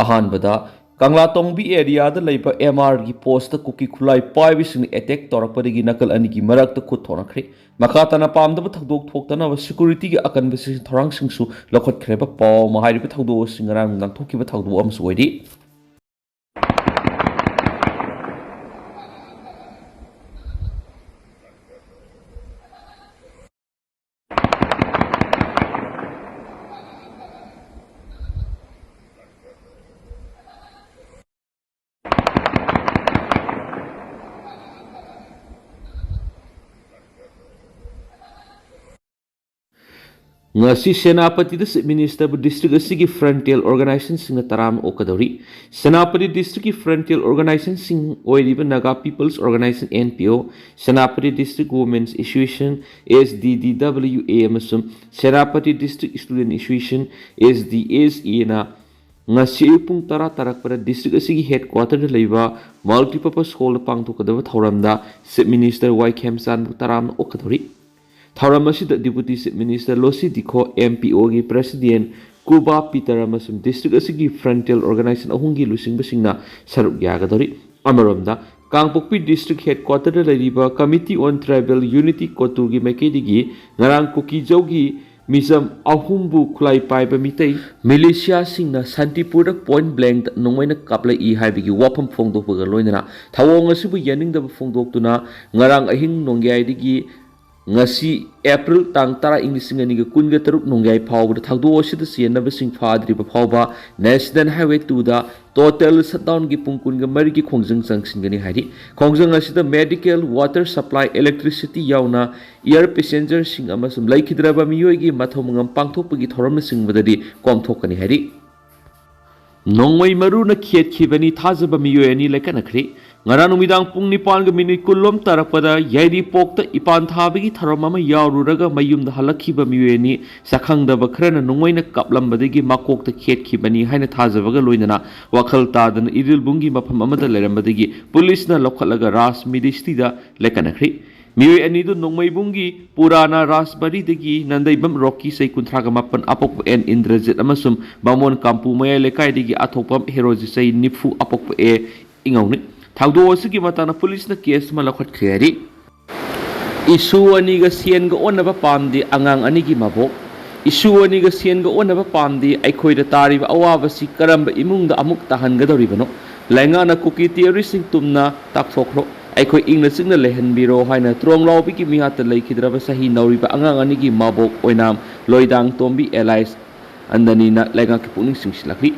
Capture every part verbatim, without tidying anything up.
ꯑꯍꯥꯟꯕꯗ, ꯀꯪꯂꯥꯇꯣꯡꯕꯤ ꯑꯦꯔꯤꯌꯥꯗ ꯂꯩꯕ ꯑꯦꯝ ꯑꯥꯔꯒꯤ ꯄꯣꯁꯇ ꯀꯨꯀꯤ ꯈꯨꯠꯂꯥꯏ ꯄꯥꯏꯕꯁꯤꯡꯅ ꯑꯦꯇꯦꯛ ꯇꯧꯔꯛꯄꯗꯒꯤ ꯅꯥꯀꯜ ꯑꯅꯤꯒꯤ ꯃꯔꯛꯇ ꯈꯨꯠ ꯊꯣꯛꯅꯈ꯭ꯔꯦ꯫ ꯃꯈꯥ ꯇꯥꯅ ꯄꯥꯝꯗꯕ ꯊꯧꯗꯣꯛ ꯊꯣꯛꯇꯅꯕ ꯁꯦꯀ꯭ꯌꯨꯔꯤꯇꯤꯒꯤ ꯑꯀꯟꯕ ꯊꯧꯔꯥꯡꯁꯤꯡꯁꯨ ꯂꯧꯈꯠꯈ꯭ꯔꯦꯕ ꯄꯥꯎ ꯑꯃ꯫ ꯍꯥꯏꯔꯤꯕ ꯊꯧꯗꯣꯛ ꯑꯁꯤ ꯉꯔꯥꯡ ꯅꯨꯡꯗꯥꯡ ꯊꯣꯛꯈꯤꯕ ꯊꯧꯗꯣꯛ ꯑꯃꯁꯨ ꯑꯣꯏꯔꯤ꯫ ꯉꯁꯤ ꯁꯦꯅꯥꯄꯇꯤꯗ ꯆꯤꯐ ꯃꯤꯅꯤꯁꯇꯔꯕꯨ ꯗꯤꯁꯇ꯭ꯔꯤꯛ ꯑꯁꯤꯒꯤ ꯐ꯭ꯔꯟꯇꯤꯌꯔ ꯑꯣꯔꯒꯅꯥꯏꯖꯦꯁꯟꯁꯤꯡꯅ ꯇꯔꯥꯝꯅ ꯑꯣꯛꯀꯗꯧꯔꯤ꯫ ꯁꯦꯅꯥꯄꯇꯤ ꯗꯤꯁꯇ꯭ꯔꯤꯛꯀꯤ ꯐ꯭ꯔꯟꯇꯤꯌꯔ ꯑꯣꯔꯒꯅꯥꯏꯖꯦꯁꯟꯁꯤꯡ ꯑꯣꯏꯔꯤꯕ Naga people's organisation, N P O, Senapati district women's association, S D D W A, ꯑꯃꯁꯨꯡ Senapati district student association, S D S ꯑꯦꯅ ꯉꯁꯤ ꯑꯌꯨꯛ ꯄꯨꯡ ꯇꯔꯥ ꯇꯥꯔꯛꯄꯗ ꯗꯤꯁꯇ꯭ꯔꯤꯛ ꯑꯁꯤꯒꯤ ꯍꯦꯗꯀ꯭ꯋꯥꯇꯔꯗ ꯂꯩꯕ ꯃꯜꯇꯤꯄꯔꯄꯁ ꯍꯣꯜꯗ ꯄꯥꯡꯊꯣꯛꯀꯗꯕ ꯊꯧꯔꯝꯗ ꯆꯤꯐ ꯃꯤꯅꯤꯁꯇꯔ ꯋꯥꯏ ꯈꯦꯝꯆꯥꯟꯕꯨ ꯇꯔꯥꯝꯅ ꯑꯣꯛꯀꯗꯧꯔꯤ꯫ ꯊꯧꯔꯝ ꯑꯁꯤꯗ deputy chief minister Losii Dikho, M P ꯑꯣꯒꯤ ꯄ꯭ꯔꯦꯁꯤꯗꯦꯟꯠ ꯀꯨꯕꯥ ꯄꯤꯇꯔ ꯑꯃꯁꯨꯡ ꯗꯤꯁꯇ꯭ꯔꯤꯛ ꯑꯁꯤꯒꯤ ꯐ꯭ꯔꯟꯇꯤꯌꯔ ꯑꯣꯔꯒꯅꯥꯏꯖꯦꯁꯟ ꯑꯍꯨꯝꯒꯤ ꯂꯨꯆꯤꯡꯕꯁꯤꯡꯅ ꯁꯔꯨꯛ ꯌꯥꯒꯗꯧꯔꯤ꯫ ꯑꯃꯔꯣꯝꯗ, ꯀꯥꯡꯄꯣꯛꯄꯤ ꯗꯤꯁꯇ꯭ꯔꯤꯛ ꯍꯦꯗꯀ꯭ꯋꯥꯇꯔꯗ ꯂꯩꯔꯤꯕ Committee on Tribal Unity, ꯀꯣꯇꯨꯒꯤ ꯃꯥꯏꯀꯩꯗꯒꯤ ꯉꯔꯥꯡ ꯀꯨꯀꯤꯖꯧꯒꯤ ꯃꯤꯆꯝ ꯑꯍꯨꯝꯕꯨ ꯈꯨꯠꯂꯥꯏ ꯄꯥꯏꯕ ꯃꯤꯇꯩ ꯃꯤꯂꯤꯁꯤꯌꯥꯁꯤꯡꯅ ꯁꯥꯟꯇꯤꯄꯨꯔꯗ ꯄꯣꯏꯟꯠ ꯕ꯭ꯂꯦꯡꯗ ꯅꯣꯡꯃꯩꯅ ꯀꯥꯞꯂꯛꯏ ꯍꯥꯏꯕꯒꯤ ꯋꯥꯐꯝ ꯐꯣꯡꯗꯣꯛꯄꯒ ꯂꯣꯏꯅꯅ ꯊꯧꯑꯣꯡ ꯑꯁꯤꯕꯨ ꯌꯥꯅꯤꯡꯗꯕ ꯐꯣꯡꯗꯣꯛꯇꯨꯅ ꯉꯔꯥꯡ ꯑꯍꯤꯡ ꯅꯣꯡꯌꯥꯏꯗꯒꯤ ꯉꯁꯤ ꯑꯦꯄ꯭ꯔꯤꯜ ꯇꯥꯡ ꯇꯔꯥ, ꯏꯪ ꯂꯤꯁꯤꯡ ꯑꯅꯤꯒ ꯀꯨꯟꯒ ꯇꯔꯨꯛ ꯅꯣꯡꯌꯥꯏ ꯐꯥꯎꯕꯗ ꯊꯧꯗꯣꯛ ꯑꯁꯤꯗ ꯆꯦꯟꯅꯕꯁꯤꯡ ꯐꯥꯗ꯭ꯔꯤꯕ ꯐꯥꯎꯕ National Highway two ꯗ total shutdown ꯒꯤ ꯄꯨꯡ ꯀꯨꯟꯒ ꯃꯔꯤꯒꯤ ꯈꯣꯡꯖꯪ ꯆꯪꯁꯤꯟꯒꯅꯤ ꯍꯥꯏꯔꯤ꯫ ꯈꯣꯡꯖꯪ ꯑꯁꯤꯗ medical, water supply, electricity ꯌꯥꯎꯅ air passenger ꯁꯤꯡ ꯑꯃꯁꯨꯡ ꯂꯩꯈꯤꯗ꯭ꯔꯕ ꯃꯤꯑꯣꯏꯒꯤ ꯃꯊꯧ ꯃꯉꯝ ꯄꯥꯡꯊꯣꯛꯄꯒꯤ ꯊꯧꯔꯝꯅꯆꯤꯡꯕꯗꯗꯤ ꯀꯣꯝꯊꯣꯛꯀꯅꯤ ꯍꯥꯏꯔꯤ꯫ ꯅꯣꯡꯃꯩ ꯃꯔꯨꯅ ꯈꯦꯠꯈꯤꯕꯅꯤ, ꯊꯥꯖꯕ ꯃꯤꯑꯣꯏ ꯑꯅꯤ ꯂꯩꯀꯠꯅꯈ꯭ꯔꯦ꯫ ꯉꯔꯥꯡ ꯅꯨꯃꯤꯗꯥꯡ ꯄꯨꯡ ꯅꯤꯄꯥꯟꯒ ꯃꯤꯅꯤꯠ ꯀꯨꯟ ꯂꯣꯝ ꯇꯥꯔꯛꯄꯗ ꯌꯥꯏꯔꯤꯄꯣꯛꯇ ꯏꯄꯥꯟ ꯊꯥꯕꯒꯤ ꯊꯧꯔꯝ ꯑꯃ ꯌꯥꯎꯔꯨꯔꯒ ꯃꯌꯨꯝꯗ ꯍꯜꯂꯛꯈꯤꯕ ꯃꯤꯑꯣꯏ ꯑꯅꯤ ꯁꯛꯈꯪꯗꯕ ꯈꯔꯅ ꯅꯣꯡꯃꯩꯅ ꯀꯥꯞꯂꯝꯕꯗꯒꯤ ꯃꯀꯣꯛꯇ ꯈꯦꯠꯈꯤꯕꯅꯤ ꯍꯥꯏꯅ ꯊꯥꯖꯕꯒ ꯂꯣꯏꯅꯅ ꯋꯥꯈꯜ ꯇꯥꯗꯅ ꯏꯔꯤꯜꯕꯨꯡꯒꯤ ꯃꯐꯝ ꯑꯃꯗ ꯂꯩꯔꯝꯕꯗꯒꯤ ꯄꯨꯂꯤꯁꯅ ꯂꯧꯈꯠꯂꯒ ꯔꯥꯖ ꯃꯤꯗꯤꯁꯇꯤꯗ ꯂꯦꯀꯠꯅꯈ꯭ꯔꯦ꯫ ꯃꯤꯑꯣꯏ ꯑꯅꯤꯗꯨ ꯅꯣꯡꯃꯩꯕꯨꯡꯒꯤ ꯄꯨꯔꯥꯅ ꯔꯥꯖꯕꯥꯔꯤꯗꯒꯤ ꯅꯟꯗꯩꯕꯝ ꯔꯣꯀꯤ, ꯆꯍꯤ ꯀꯨꯟꯊ꯭ꯔꯥꯒ ꯃꯥꯄꯟ, ꯑꯄꯣꯛꯄ ꯑꯦꯟ ꯏꯟꯗ꯭ꯔꯖꯤꯠ, ꯑꯃꯁꯨꯡ ꯕꯥꯃꯣꯟ ꯀꯥꯝꯄꯨ ꯃꯌꯥꯏ ꯂꯩꯀꯥꯏꯗꯒꯤ ꯑꯊꯣꯛꯄꯝ ꯍꯦꯔꯣꯖꯤꯠ, ꯆꯍꯤ ꯅꯤꯐꯨ, ꯑꯄꯣꯛꯄ ꯑꯦ ꯏꯉꯧꯅꯤ꯫ ꯊꯧꯗꯣꯛ ꯑꯁꯤꯒꯤ ꯃꯇꯥꯡꯗ ꯄꯨꯂꯤꯁꯅ ꯀꯦꯁ ꯑꯃ ꯂꯧꯈꯠꯈ꯭ꯔꯦ ꯍꯥꯏꯔꯤ꯫ ꯏꯁꯨ ꯑꯅꯤꯒ ꯁꯦꯟꯒ ꯑꯣꯟꯅꯕ ꯄꯥꯝꯗꯦ ꯑꯉꯥꯡ ꯑꯅꯤꯒꯤ ꯃꯕꯣꯛ꯫ ꯏꯁꯨ ꯑꯅꯤꯒ ꯁꯦꯟꯒ ꯑꯣꯟꯅꯕ ꯄꯥꯝꯗꯦ, ꯑꯩꯈꯣꯏꯗ ꯇꯥꯔꯤꯕ ꯑꯋꯥꯕꯁꯤ ꯀꯔꯝꯕ ꯏꯃꯨꯡꯗ ꯑꯃꯨꯛ ꯇꯥꯍꯟꯒꯗꯧꯔꯤꯕꯅꯣ? ꯂꯩꯉꯥꯛꯅ ꯀꯨꯀꯤ ꯇꯦꯔꯣꯔꯤꯁꯁꯤꯡ ꯇꯨꯝꯅ ꯇꯥꯛꯊꯣꯛꯈ꯭ꯔꯣ, ꯑꯩꯈꯣꯏ ꯏꯪꯅ ꯆꯤꯛꯅ ꯂꯩꯍꯟꯕꯤꯔꯣ ꯍꯥꯏꯅ ꯇ꯭ꯔꯣꯡꯂꯥꯎꯕꯤꯒꯤ ꯃꯤꯍꯥꯠꯇ ꯂꯩꯈꯤꯗ꯭ꯔꯕ ꯆꯍꯤ ꯅꯧꯔꯤꯕ ꯑꯉꯥꯡ ꯑꯅꯤꯒꯤ ꯃꯕꯣꯛ ꯑꯣꯏꯅꯥꯝ ꯂꯣꯏꯗꯥꯡ ꯇꯣꯝꯕꯤ ꯑꯦꯂꯥꯏꯁ ꯑꯟꯗꯅꯤꯅ ꯂꯩꯉꯥꯛꯀꯤ ꯄꯨꯛꯅꯤꯡ ꯆꯤꯡꯁꯤꯜꯂꯛꯂꯤ꯫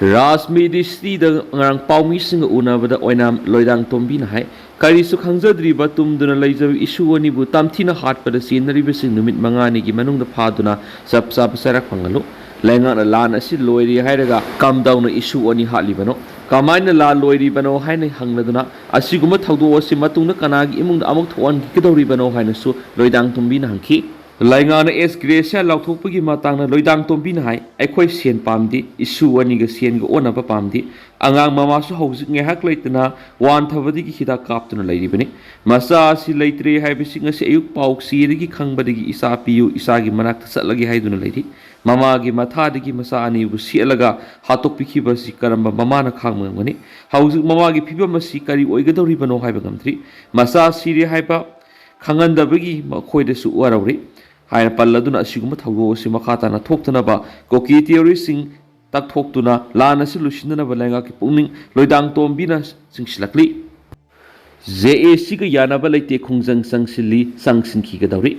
ꯔꯥꯖ ꯃꯤꯗꯤꯁꯇꯤꯗ ꯉꯔꯥꯡ ꯄꯥꯎꯃꯤꯁꯤꯡꯒ ꯎꯅꯕꯗ ꯑꯣꯏꯅꯥꯝ ꯂꯣꯏꯗꯥꯡ ꯇꯣꯝꯕꯤꯅ ꯍꯥꯏ, ꯀꯔꯤꯁꯨ ꯈꯪꯖꯗ꯭ꯔꯤꯕ ꯇꯨꯝꯗꯨꯅ ꯂꯩꯖꯕ ꯏꯁꯨ ꯑꯅꯤꯕꯨ ꯇꯝꯊꯤꯅ ꯍꯥꯠꯄꯗ ꯆꯦꯟꯅꯔꯤꯕꯁꯤꯡ ꯅꯨꯃꯤꯠ ꯃꯉꯥꯅꯤꯒꯤ ꯃꯅꯨꯡꯗ ꯐꯥꯗꯨꯅ ꯆꯞ ꯆꯥꯕ ꯆꯩꯔꯥꯛ ꯐꯪꯍꯜꯂꯨ꯫ ꯂꯩꯉꯥꯛꯅ ꯂꯥꯟ ꯑꯁꯤ ꯂꯣꯏꯔꯦ ꯍꯥꯏꯔꯒ ꯀꯝꯗꯧꯅ ꯏꯁꯨ ꯑꯅꯤ ꯍꯥꯠꯂꯤꯕꯅꯣ? ꯀꯃꯥꯏꯅ ꯂꯥꯟ ꯂꯣꯏꯔꯤꯕꯅꯣ ꯍꯥꯏꯅ ꯍꯪꯂꯗꯨꯅ ꯑꯁꯤꯒꯨꯝꯕ ꯊꯧꯗꯣꯛ ꯑꯁꯤ ꯃꯇꯨꯡꯗ ꯀꯅꯥꯒꯤ ꯏꯃꯨꯡꯗ ꯑꯃꯨꯛ ꯊꯣꯛꯍꯟꯈꯤꯒꯗꯧꯔꯤꯕꯅꯣ ꯍꯥꯏꯅꯁꯨ ꯂꯣꯏꯗꯥꯡ ꯇꯣꯝꯕꯤꯅ ꯍꯪꯈꯤ꯫ ꯂꯩꯉꯥꯛꯅ ꯑꯦꯁ ꯒ꯭ꯔꯦꯁꯤꯌꯥ ꯂꯥꯎꯊꯣꯛꯄꯒꯤ ꯃꯇꯥꯡꯗ ꯂꯣꯏꯗꯥꯡ ꯇꯣꯝꯕꯤꯅ ꯍꯥꯏ, ꯑꯩꯈꯣꯏ ꯁꯦꯟ ꯄꯥꯝꯗꯦ, ꯏꯁꯨ ꯑꯅꯤꯒ ꯁꯦꯟꯒ ꯑꯣꯟꯅꯕ ꯄꯥꯝꯗꯦ, ꯑꯉꯥꯡ ꯃꯃꯥꯁꯨ ꯍꯧꯖꯤꯛ ꯉꯥꯏꯍꯥꯛ ꯂꯩꯇꯅ ꯋꯥꯟꯊꯕꯗꯒꯤ ꯍꯤꯗꯥꯛ ꯀꯥꯞꯇꯨꯅ ꯂꯩꯔꯤꯕꯅꯤ꯫ ꯃꯆꯥ ꯑꯁꯤ ꯂꯩꯇ꯭ꯔꯦ ꯍꯥꯏꯕꯁꯤ ꯉꯁꯤ ꯑꯌꯨꯛ ꯄꯥꯎ ꯆꯦꯗꯒꯤ ꯈꯪꯕꯗꯒꯤ ꯏꯆꯥ ꯄꯤꯌꯨ, ꯏꯆꯥꯒꯤ ꯃꯅꯥꯛꯇ ꯆꯠꯂꯒꯦ ꯍꯥꯏꯗꯨꯅ ꯂꯩꯔꯤ꯫ ꯃꯃꯥꯒꯤ ꯃꯊꯥꯗꯒꯤ ꯃꯆꯥ ꯑꯅꯤꯕꯨ ꯁꯦꯠꯂꯒ ꯍꯥꯠꯇꯣꯛꯄꯤꯈꯤꯕ ꯑꯁꯤ ꯀꯔꯝꯕ ꯃꯃꯥꯅ ꯈꯥꯡꯕ ꯉꯝꯒꯅꯤ? ꯍꯧꯖꯤꯛ ꯃꯃꯥꯒꯤ ꯐꯤꯕꯝ ꯑꯁꯤ ꯀꯔꯤ ꯑꯣꯏꯒꯗꯧꯔꯤꯕꯅꯣ ꯍꯥꯏꯕ ꯉꯝꯗ꯭ꯔꯤ꯫ ꯃꯆꯥ ꯁꯤꯔꯦ ꯍꯥꯏꯕ ꯈꯪꯍꯟꯗꯕꯒꯤ ꯃꯈꯣꯏꯗꯁꯨ ꯋꯥꯔꯧꯔꯤ ꯍꯥꯏꯅ ꯄꯜꯂꯗꯨꯅ ꯑꯁꯤꯒꯨꯝꯕ ꯊꯧꯗꯣꯛ ꯑꯁꯤ ꯃꯈꯥ ꯇꯥꯅ ꯊꯣꯛꯇꯅꯕ ꯀꯨꯀꯤ ꯇꯦꯔꯣꯔꯤꯁꯁꯤꯡ ꯇꯛꯊꯣꯛꯇꯨꯅ ꯂꯥꯟ ꯑꯁꯤ ꯂꯣꯏꯁꯤꯟꯅꯅꯕ ꯂꯩꯉꯥꯛꯀꯤ ꯄꯨꯛꯅꯤꯡ ꯂꯣꯏꯗꯥꯡ ꯇꯣꯝꯕꯤꯅ ꯆꯤꯡꯁꯤꯜꯂꯛꯂꯤ꯫ ꯖꯦ ꯑꯦ ꯁꯤꯒ ꯌꯥꯅꯕ ꯂꯩꯇꯦ, ꯈꯣꯡꯖꯪ ꯆꯪꯁꯤꯜꯂꯤ, ꯆꯪꯁꯤꯟꯈꯤꯒꯗꯧꯔꯤ꯫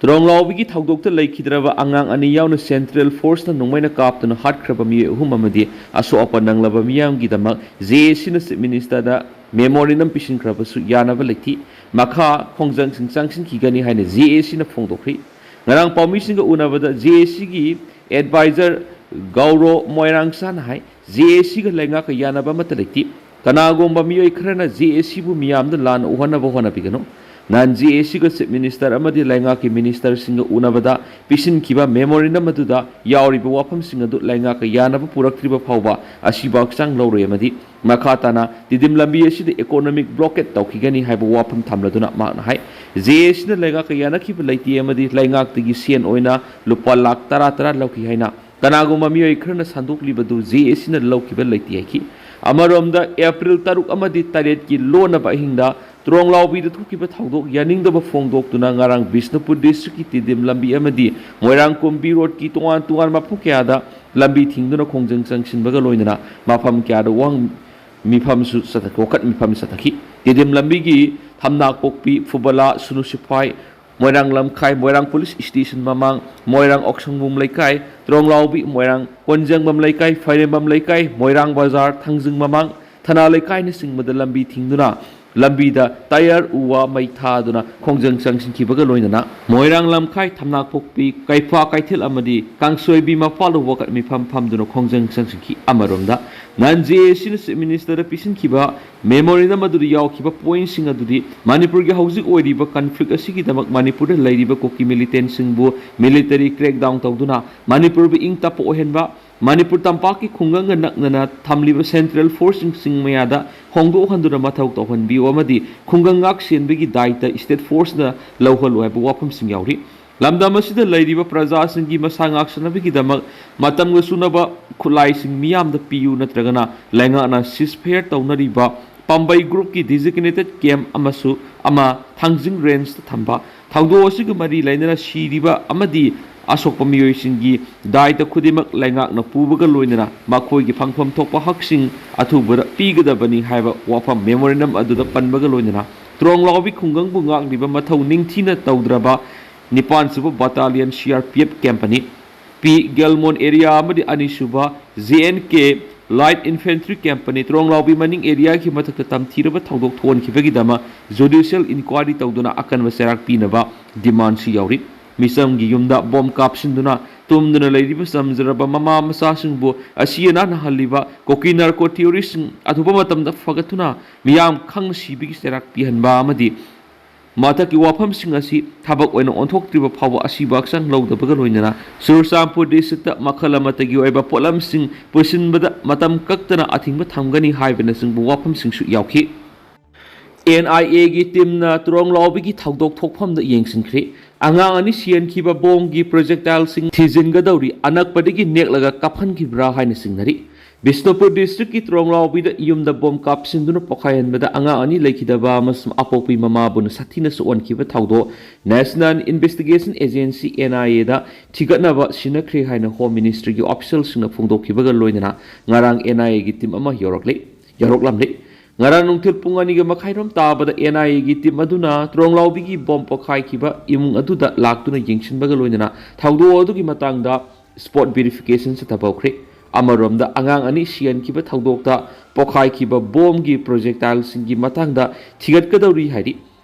ꯇ꯭ꯔꯣꯡꯂꯥꯎꯕꯤꯒꯤ ꯊꯧꯗꯣꯛꯇ ꯂꯩꯈꯤꯗ꯭ꯔꯕ ꯑꯉꯥꯡ ꯑꯅꯤ ꯌꯥꯎꯅ ꯁꯦꯟꯇ꯭ꯔꯦꯜ ꯐꯣꯔꯁꯅ ꯅꯣꯡꯃꯩꯅ ꯀꯥꯞꯇꯨꯅ ꯍꯥꯠꯈ꯭ꯔꯕ ꯃꯤꯑꯣꯏ ꯑꯍꯨꯝ ꯑꯃꯗꯤ ꯑꯁꯣꯛ ꯑꯄꯟ ꯅꯪꯂꯕ ꯃꯤꯌꯥꯝꯒꯤꯗꯃꯛ ꯖꯦ ꯑꯦ ꯁꯤꯅ ꯆꯤꯐ ꯃꯤꯅꯤꯁꯇꯔꯗ ꯃꯦꯃꯣꯔꯦꯟꯗꯝ ꯄꯤꯁꯤꯟꯈ꯭ꯔꯕꯁꯨ ꯌꯥꯅꯕ ꯂꯩꯇꯦ꯫ ꯃꯈꯥ ꯈꯣꯡꯖꯪꯁꯤꯡ ꯆꯪꯁꯤꯟꯈꯤꯒꯅꯤ ꯍꯥꯏꯅ ꯖꯦ ꯑꯦ ꯁꯤꯅ ꯐꯣꯡꯗꯣꯛꯈ꯭ꯔꯤ꯫ ꯉꯔꯥꯡ ꯄꯥꯎꯃꯤꯁꯤꯡꯒ ꯎꯅꯕꯗ ꯖꯦ ꯑꯦ ꯁꯤꯒꯤ ꯑꯦꯗꯚꯥꯏꯖꯔ ꯒꯧꯔꯣ ꯃꯣꯏꯔꯥꯡꯁꯥꯅ ꯍꯥꯏ, ꯖꯦ ꯑꯦ ꯁꯤꯒ ꯂꯩꯉꯥꯛꯀ ꯌꯥꯅꯕ ꯑꯃꯠꯇ ꯂꯩꯇꯦ꯫ ꯀꯅꯥꯒꯨꯝꯕ ꯃꯤꯑꯣꯏ ꯈꯔꯅ ꯖꯦ ꯑꯦ ꯁꯤꯕꯨ ꯃꯤꯌꯥꯝꯗ ꯂꯥꯟꯅ ꯎꯍꯟꯅꯕ ꯍꯣꯠꯅꯕꯤꯒꯅꯨ꯫ ꯅꯍꯥꯟ ꯖꯦ ꯑꯦ ꯁꯤꯒ ꯆꯤꯐ ꯃꯤꯅꯤꯁꯇꯔ ꯑꯃꯗꯤ ꯂꯩꯉꯥꯛꯀꯤ ꯃꯤꯅꯤꯁꯇꯔꯁꯤꯡꯒ ꯎꯅꯕꯗ ꯄꯤꯁꯤꯟꯈꯤꯕ ꯃꯦꯃꯣꯔꯦꯟꯗꯝ ꯑꯗꯨꯗ ꯌꯥꯎꯔꯤꯕ ꯋꯥꯐꯝꯁꯤꯡ ꯑꯗꯨ ꯂꯩꯉꯥꯛꯀ ꯌꯥꯅꯕ ꯄꯨꯔꯛꯇ꯭ꯔꯤꯕ ꯐꯥꯎꯕ ꯑꯁꯤꯕ ꯍꯛꯆꯥꯡ ꯂꯧꯔꯣꯏ ꯑꯃꯗꯤ ꯃꯈꯥ ꯇꯥꯅ ꯇꯤꯗꯤꯝ ꯂꯝꯕꯤ ꯑꯁꯤꯗ ꯏꯀꯣꯅꯣꯃꯤꯛ ꯕ꯭ꯂꯣꯀꯦꯠ ꯇꯧꯈꯤꯒꯅꯤ ꯍꯥꯏꯕ ꯋꯥꯐꯝ ꯊꯝꯂꯗꯨꯅ ꯃꯍꯥꯛꯅ ꯍꯥꯏ, ꯖꯦ ꯑꯦ ꯁꯤꯅ ꯂꯩꯉꯥꯛꯀ ꯌꯥꯅꯈꯤꯕ ꯂꯩꯇꯦ ꯑꯃꯗꯤ ꯂꯩꯉꯥꯛꯇꯒꯤ ꯁꯦꯟ ꯑꯣꯏꯅ ꯂꯨꯄꯥ ꯂꯥꯈ ꯇꯔꯥ ꯇꯔꯥ ꯂꯧꯈꯤ ꯍꯥꯏꯅ ꯀꯅꯥꯒꯨꯝꯕ ꯃꯤꯑꯣꯏ ꯈꯔꯅ ꯁꯟꯗꯣꯛꯂꯤꯕꯗꯨ ꯖꯦ ꯑꯦ ꯁꯤꯅ ꯂꯧꯈꯤꯕ ꯂꯩꯇꯦ ꯍꯥꯏꯈꯤ꯫ ꯑꯃꯔꯣꯝꯗ ꯑꯦꯄ꯭ꯔꯤꯜ ꯇꯔꯨꯛ ꯑꯃꯗꯤ ꯇꯔꯦꯠꯀꯤ ꯂꯣꯟꯅꯕ ꯑꯍꯤꯡꯗ ꯇ꯭ꯔꯣꯡꯂꯥꯎꯕꯤꯗ ꯊꯣꯛꯈꯤꯕ ꯊꯧꯗꯣꯛ ꯌꯥꯅꯤꯡꯗꯕ ꯐꯣꯡꯗꯣꯛꯇꯨꯅ ꯉꯔꯥꯡ ꯕꯤꯁꯅꯨꯄꯨꯔ ꯗꯤꯁꯇ꯭ꯔꯤꯛꯀꯤ ꯇꯤꯗꯤꯝ ꯂꯝꯕꯤ ꯑꯃꯗꯤ ꯃꯣꯏꯔꯥꯡ ꯀꯨꯝꯕꯤ ꯔꯣꯗꯀꯤ ꯇꯣꯉꯥꯟ ꯇꯣꯉꯥꯟꯕ ꯃꯐꯝ ꯀꯌꯥꯗ ꯂꯝꯕꯤ ꯊꯤꯡꯗꯨꯅ ꯈꯣꯡꯖꯪ ꯆꯪꯁꯤꯟꯕꯒ ꯂꯣꯏꯅꯅ ꯃꯐꯝ ꯀꯌꯥꯗ ꯋꯥꯍꯪ ꯃꯤꯐꯝꯁꯨ ꯆꯠꯊ-, ꯋꯥꯀꯠ ꯃꯤꯐꯝ ꯆꯠꯊꯈꯤ꯫ ꯇꯤꯗꯤꯝ ꯂꯝꯕꯤꯒꯤ ꯊꯝꯅꯥꯄꯣꯛꯄꯤ, ꯐꯨꯕꯂꯥ, ꯁꯨꯅꯨ ꯁꯤꯐꯥꯏ, ꯃꯣꯏꯔꯥꯡ ꯂꯝꯈꯥꯏ, ꯃꯣꯏꯔꯥꯡ ꯄꯨꯂꯤꯁ ꯁ꯭ꯇꯦꯁꯟ ꯃꯃꯥꯡ, ꯃꯣꯏꯔꯥꯡ ꯑꯣꯛꯁꯪꯕꯨꯝ ꯂꯩꯀꯥꯏ, ꯇ꯭ꯔꯣꯡꯂꯥꯎꯕꯤ, ꯃꯣꯏꯔꯥꯡ ꯀꯣꯟꯖꯦꯡꯕꯝ ꯂꯩꯀꯥꯏ, ꯐꯥꯏꯔꯦꯝꯕꯝ ꯂꯩꯀꯥꯏ, ꯃꯣꯏꯔꯥꯡ ꯕꯖꯥꯔ, ꯊꯥꯡꯖꯤꯡ ꯃꯃꯥꯡ, ꯊꯅꯥ ꯂꯩꯀꯥꯏꯅꯆꯤꯡꯕꯗ ꯂꯝꯕꯤ ꯊꯤꯡꯗꯨꯅ ꯂꯝꯕꯤꯗ ꯇꯌꯥꯔ ꯎ ꯋꯥ ꯃꯩ ꯊꯥꯗꯨꯅ ꯈꯣꯡꯖꯪ ꯆꯪꯁꯤꯟꯈꯤꯕꯒ ꯂꯣꯏꯅꯅ ꯃꯣꯏꯔꯥꯡ ꯂꯝꯈꯥꯏ, ꯊꯝꯅꯥꯄꯣꯛꯄꯤ, ꯀꯩꯐꯥ ꯀꯩꯊꯦꯜ ꯑꯃꯗꯤ ꯀꯥꯡꯁꯣꯏꯕꯤ ꯃꯄꯥꯜꯗ ꯋꯥꯀꯠ ꯃꯤꯐꯝ ꯐꯝꯗꯨꯅ ꯈꯣꯡꯖꯪ ꯆꯪꯁꯤꯟꯈꯤ꯫ ꯑꯃꯔꯣꯝꯗ ꯅꯍꯥꯟ ꯖꯦ ꯑꯦ ꯁꯤꯅ ꯆꯤꯐ ꯃꯤꯅꯤꯁꯇꯔꯗ ꯄꯤꯁꯤꯟꯈꯤꯕ ꯃꯦꯃꯣꯔꯦꯟꯗꯝ ꯑꯗꯨꯗ ꯌꯥꯎꯈꯤꯕ ꯄꯣꯏꯟꯠꯁꯤꯡ ꯑꯗꯨꯗꯤ ꯃꯅꯤꯄꯨꯔꯒꯤ ꯍꯧꯖꯤꯛ ꯑꯣꯏꯔꯤꯕ ꯀꯟꯐ꯭ꯂꯤꯛ ꯑꯁꯤꯒꯤꯗꯃꯛ ꯃꯅꯤꯄꯨꯔꯗ ꯂꯩꯔꯤꯕ ꯀꯨꯀꯤ ꯃꯤꯂꯤꯇꯦꯟꯠꯁꯤꯡꯕꯨ ꯃꯤꯂꯤꯇꯔꯤ ꯀ꯭ꯔꯦꯛꯗꯥꯎꯟ ꯇꯧꯗꯨꯅ ꯃꯅꯤꯄꯨꯔꯕꯨ ꯏꯪ ꯇꯞꯄ ꯑꯣꯏꯍꯟꯕ, ꯃꯅꯤꯄꯨꯔ ꯇꯝꯄꯥꯛꯀꯤ ꯈꯨꯡꯒꯪꯒ ꯅꯛꯅꯅ ꯊꯝꯂꯤꯕ ꯁꯦꯟꯇ꯭ꯔꯦꯜ ꯐꯣꯔꯁꯁꯤꯡ ꯃꯌꯥꯗ ꯍꯣꯡꯗꯣꯛꯍꯟꯗꯨꯅ ꯃꯊꯧ ꯇꯧꯍꯟꯕꯤꯌꯨ ꯑꯃꯗꯤ ꯈꯨꯡꯒꯪ ꯉꯥꯛ ꯁꯦꯟꯕꯒꯤ ꯗꯥꯏꯇ ꯁ꯭ꯇꯦꯠ ꯐꯣꯔꯁꯅ ꯂꯧꯍꯜꯂꯨ ꯍꯥꯏꯕ ꯋꯥꯐꯝꯁꯤꯡ ꯌꯥꯎꯔꯤ꯫ ꯂꯝꯗꯝ ꯑꯁꯤꯗ ꯂꯩꯔꯤꯕ ꯄ꯭ꯔꯖꯥꯁꯤꯡꯒꯤ ꯃꯁꯥ ꯉꯥꯛꯁꯦꯟꯅꯕꯒꯤꯗꯃꯛ ꯃꯇꯝꯒ ꯆꯨꯅꯕ ꯈꯨꯠꯂꯥꯏꯁꯤꯡ ꯃꯤꯌꯥꯝꯗ ꯄꯤꯌꯨ ꯅꯠꯇ꯭ꯔꯒꯅ ꯂꯩꯉꯥꯛꯅ ꯁꯤꯖꯐꯌꯔ ꯇꯧꯅꯔꯤꯕ ꯄꯥꯝꯕꯩ ꯒ꯭ꯔꯨꯞꯀꯤ ꯗꯤꯖꯤꯒꯅꯦꯇꯦꯗ ꯀꯦꯝꯞ ꯑꯃꯁꯨ ꯑꯃ ꯊꯥꯡꯖꯤꯡ ꯔꯦꯟꯖꯇ ꯊꯝꯕ, ꯊꯧꯗꯣꯛ ꯑꯁꯤꯒ ꯃꯔꯤ ꯂꯩꯅꯅ ꯁꯤꯔꯤꯕ ꯑꯃꯗꯤ ꯑꯁꯣꯛꯄ ꯃꯤꯑꯣꯏꯁꯤꯡꯒꯤ ꯗꯥꯏꯇ ꯈꯨꯗꯤꯡꯃꯛ ꯂꯩꯉꯥꯛꯅ ꯄꯨꯕꯒ ꯂꯣꯏꯅꯅ ꯃꯈꯣꯏꯒꯤ ꯐꯪꯐꯝ ꯊꯣꯛꯄ ꯍꯛꯁꯤꯡ ꯑꯊꯨꯕꯗ ꯄꯤꯒꯗꯕꯅꯤ ꯍꯥꯏꯕ ꯋꯥꯐꯝ ꯃꯦꯃꯣꯔꯦꯟꯗꯝ ꯑꯗꯨꯗ ꯄꯟꯕꯒ ꯂꯣꯏꯅꯅ ꯇ꯭ꯔꯣꯡꯂꯥꯎꯕꯤ ꯈꯨꯡꯒꯪꯕꯨ ꯉꯥꯛꯂꯤꯕ ꯃꯊꯧ ꯅꯤꯡꯊꯤꯅ ꯇꯧꯗ꯭ꯔꯕ ꯅꯤꯄꯥꯟ ꯁꯨꯕ battalion C R P F ꯀꯦꯝꯞꯅꯤ꯫ ꯄꯤ ꯒꯦꯜꯃꯣꯟ ꯑꯦꯔꯤꯌꯥ ꯑꯃꯗꯤ ꯑꯅꯤꯁꯨꯕ J and K light infantry ꯀꯦꯝꯞꯅꯤ꯫ ꯇ꯭ꯔꯣꯡꯂꯥꯎꯕꯤ ꯃꯅꯤꯡ ꯑꯦꯔꯤꯌꯥꯒꯤ ꯃꯊꯛꯇ ꯇꯝꯊꯤꯔꯕ ꯊꯧꯗꯣꯛ ꯊꯣꯛꯍꯟꯈꯤꯕꯒꯤꯗꯃꯛ ꯖꯨꯗꯤꯁꯤꯌꯦꯜ ꯏꯟꯀ꯭ꯋꯥꯏꯔꯤ ꯇꯧꯗꯨꯅ ꯑꯀꯟꯕ ꯆꯩꯔꯥꯛ ꯄꯤꯅꯕ ꯗꯤꯃꯥꯟꯁꯨ ꯌꯥꯎꯔꯤ꯫ ꯃꯤꯆꯝꯒꯤ ꯌꯨꯝꯗ ꯕꯣꯝ ꯀꯥꯞꯁꯤꯟꯗꯨꯅ ꯇꯨꯝꯗꯨꯅ ꯂꯩꯔꯤꯕ ꯆꯝꯖꯔꯕ ꯃꯃꯥ ꯃꯆꯥꯁꯤꯡꯕꯨ ꯑꯁꯤ ꯑꯅꯥ ꯅꯥꯍꯜꯂꯤꯕ ꯀꯨꯀꯤ ꯅꯥꯔꯀꯣ ꯇꯤꯑꯣꯔꯤꯁ꯭ꯠꯁꯤꯡ ꯑꯊꯨꯕ ꯃꯇꯝꯗ ꯐꯒꯠꯇꯨꯅ ꯃꯤꯌꯥꯝ ꯈꯪꯅ ꯁꯤꯕꯒꯤ ꯆꯩꯔꯥꯛ ꯄꯤꯍꯟꯕ ꯑꯃꯗꯤ ꯃꯊꯛꯀꯤ ꯋꯥꯐꯝꯁꯤꯡ ꯑꯁꯤ ꯊꯕꯛ ꯑꯣꯏꯅ ꯑꯣꯟꯊꯣꯛꯇ꯭ꯔꯤꯕ ꯐꯥꯎꯕ ꯑꯁꯤꯕ ꯍꯛꯆꯥꯡ ꯂꯧꯗꯕꯒ ꯂꯣꯏꯅꯅ ꯆꯨꯔꯆꯥꯟꯄꯨꯔ ꯗꯤꯁꯇ꯭ꯔꯤꯛꯇ ꯃꯈꯜ ꯑꯃꯠꯇꯒꯤ ꯑꯣꯏꯕ ꯄꯣꯠꯂꯝꯁꯤꯡ ꯄꯨꯁꯤꯟꯕꯗ ꯃꯇꯝ ꯀꯛꯇꯅ ꯑꯊꯤꯡꯕ ꯊꯝꯒꯅꯤ ꯍꯥꯏꯕꯅꯆꯤꯡꯕ ꯋꯥꯐꯝꯁꯤꯡꯁꯨ ꯌꯥꯎꯈꯤ꯫ ꯑꯦꯟ ꯑꯥꯏ ꯑꯦꯒꯤ ꯇꯤꯝꯅ ꯇ꯭ꯔꯣꯡꯂꯥꯎꯕꯤꯒꯤ ꯊꯧꯗꯣꯛ ꯊꯣꯛꯐꯝꯗ ꯌꯦꯡꯁꯤꯟꯈ꯭ꯔꯦ꯫ ꯑꯉꯥꯡ ꯑꯅꯤ ꯁꯤꯍꯟꯈꯤꯕ ꯕꯣꯝꯒꯤ ꯄ꯭ꯔꯣꯖꯦꯛꯇꯥꯏꯜꯁꯤꯡ ꯊꯤꯖꯤꯟꯒꯗꯧꯔꯤ, ꯑꯅꯛꯄꯗꯒꯤ ꯅꯦꯛꯂꯒ ꯀꯥꯞꯍꯟꯈꯤꯕ꯭ꯔꯥ ꯍꯥꯏꯅ ꯆꯤꯡꯅꯔꯤ꯫ ꯕꯤꯁꯅꯨꯄꯨꯔ ꯗꯤꯁꯇ꯭ꯔꯤꯛꯀꯤ ꯇ꯭ꯔꯣꯡꯂꯥꯎꯕꯤꯗ ꯌꯨꯝꯗ ꯕꯣꯝ ꯀꯥꯞꯁꯤꯟꯗꯨꯅ ꯄꯣꯈꯥꯏꯍꯟꯕꯗ ꯑꯉꯥꯡ ꯑꯅꯤ ꯂꯩꯈꯤꯗꯕ ꯑꯃꯁꯨꯡ ꯑꯄꯣꯛꯄꯤ ꯃꯃꯥꯕꯨꯅ ꯁꯥꯊꯤꯅ ꯁꯣꯛꯍꯟꯈꯤꯕ ꯊꯧꯗꯣꯛ National Investigation Agency, ꯑꯦꯟ ꯑꯥꯏ ꯑꯦꯗ ꯊꯤꯒꯠꯅꯕ ꯁꯤꯟꯅꯈ꯭ꯔꯦ ꯍꯥꯏꯅ ꯍꯣꯝ ꯃꯤꯅꯤꯁꯇ꯭ꯔꯤꯒꯤ ꯑꯣꯐꯤꯁꯤꯌꯦꯜꯁꯤꯡꯅ ꯐꯣꯡꯗꯣꯛꯈꯤꯕꯒ ꯂꯣꯏꯅꯅ ꯉꯔꯥꯡ ꯑꯦꯟ ꯑꯥꯏ ꯑꯦꯒꯤ ꯇꯤꯝ ꯑꯃ ꯌꯧꯔꯛꯂꯦ, ꯌꯧꯔꯛꯂꯝꯂꯦ꯫ ꯉꯔꯥꯡ ꯅꯨꯡꯊꯤꯜ ꯄꯨꯡ ꯑꯅꯤꯒ ꯃꯈꯥꯏꯔꯣꯝ ꯇꯥꯕꯗ ꯑꯦꯟ ꯑꯥꯏ ꯑꯦꯒꯤ ꯇꯤꯝ ꯑꯗꯨꯅ ꯇ꯭ꯔꯣꯡꯂꯥꯎꯕꯤꯒꯤ ꯕꯣꯝ ꯄꯣꯈꯥꯏꯈꯤꯕ ꯏꯃꯨꯡ ꯑꯗꯨꯗ ꯂꯥꯛꯇꯨꯅ ꯌꯦꯡꯁꯤꯟꯕꯒ ꯂꯣꯏꯅꯅ ꯊꯧꯗꯣꯛ ꯑꯗꯨꯒꯤ ꯃꯇꯥꯡꯗ ꯁ꯭ꯄꯣꯠ ꯚꯦꯔꯤꯐꯤꯀꯦꯁꯟ ꯆꯠꯊꯕ ꯍꯧꯈ꯭ꯔꯦ꯫ ꯑꯃꯔꯣꯝꯗ, ꯑꯉꯥꯡ ꯑꯅꯤ ꯁꯤꯍꯟꯈꯤꯕ ꯊꯧꯗꯣꯛꯇ ꯄꯣꯈꯥꯏꯈꯤꯕ ꯕꯣꯝꯒꯤ ꯄ꯭ꯔꯣꯖꯦꯛꯇꯥꯏꯜꯁꯤꯡꯒꯤ ꯃꯇꯥꯡꯗ ꯊꯤꯒꯠꯀꯗꯧꯔꯤ ꯍꯥꯏꯔꯤ꯫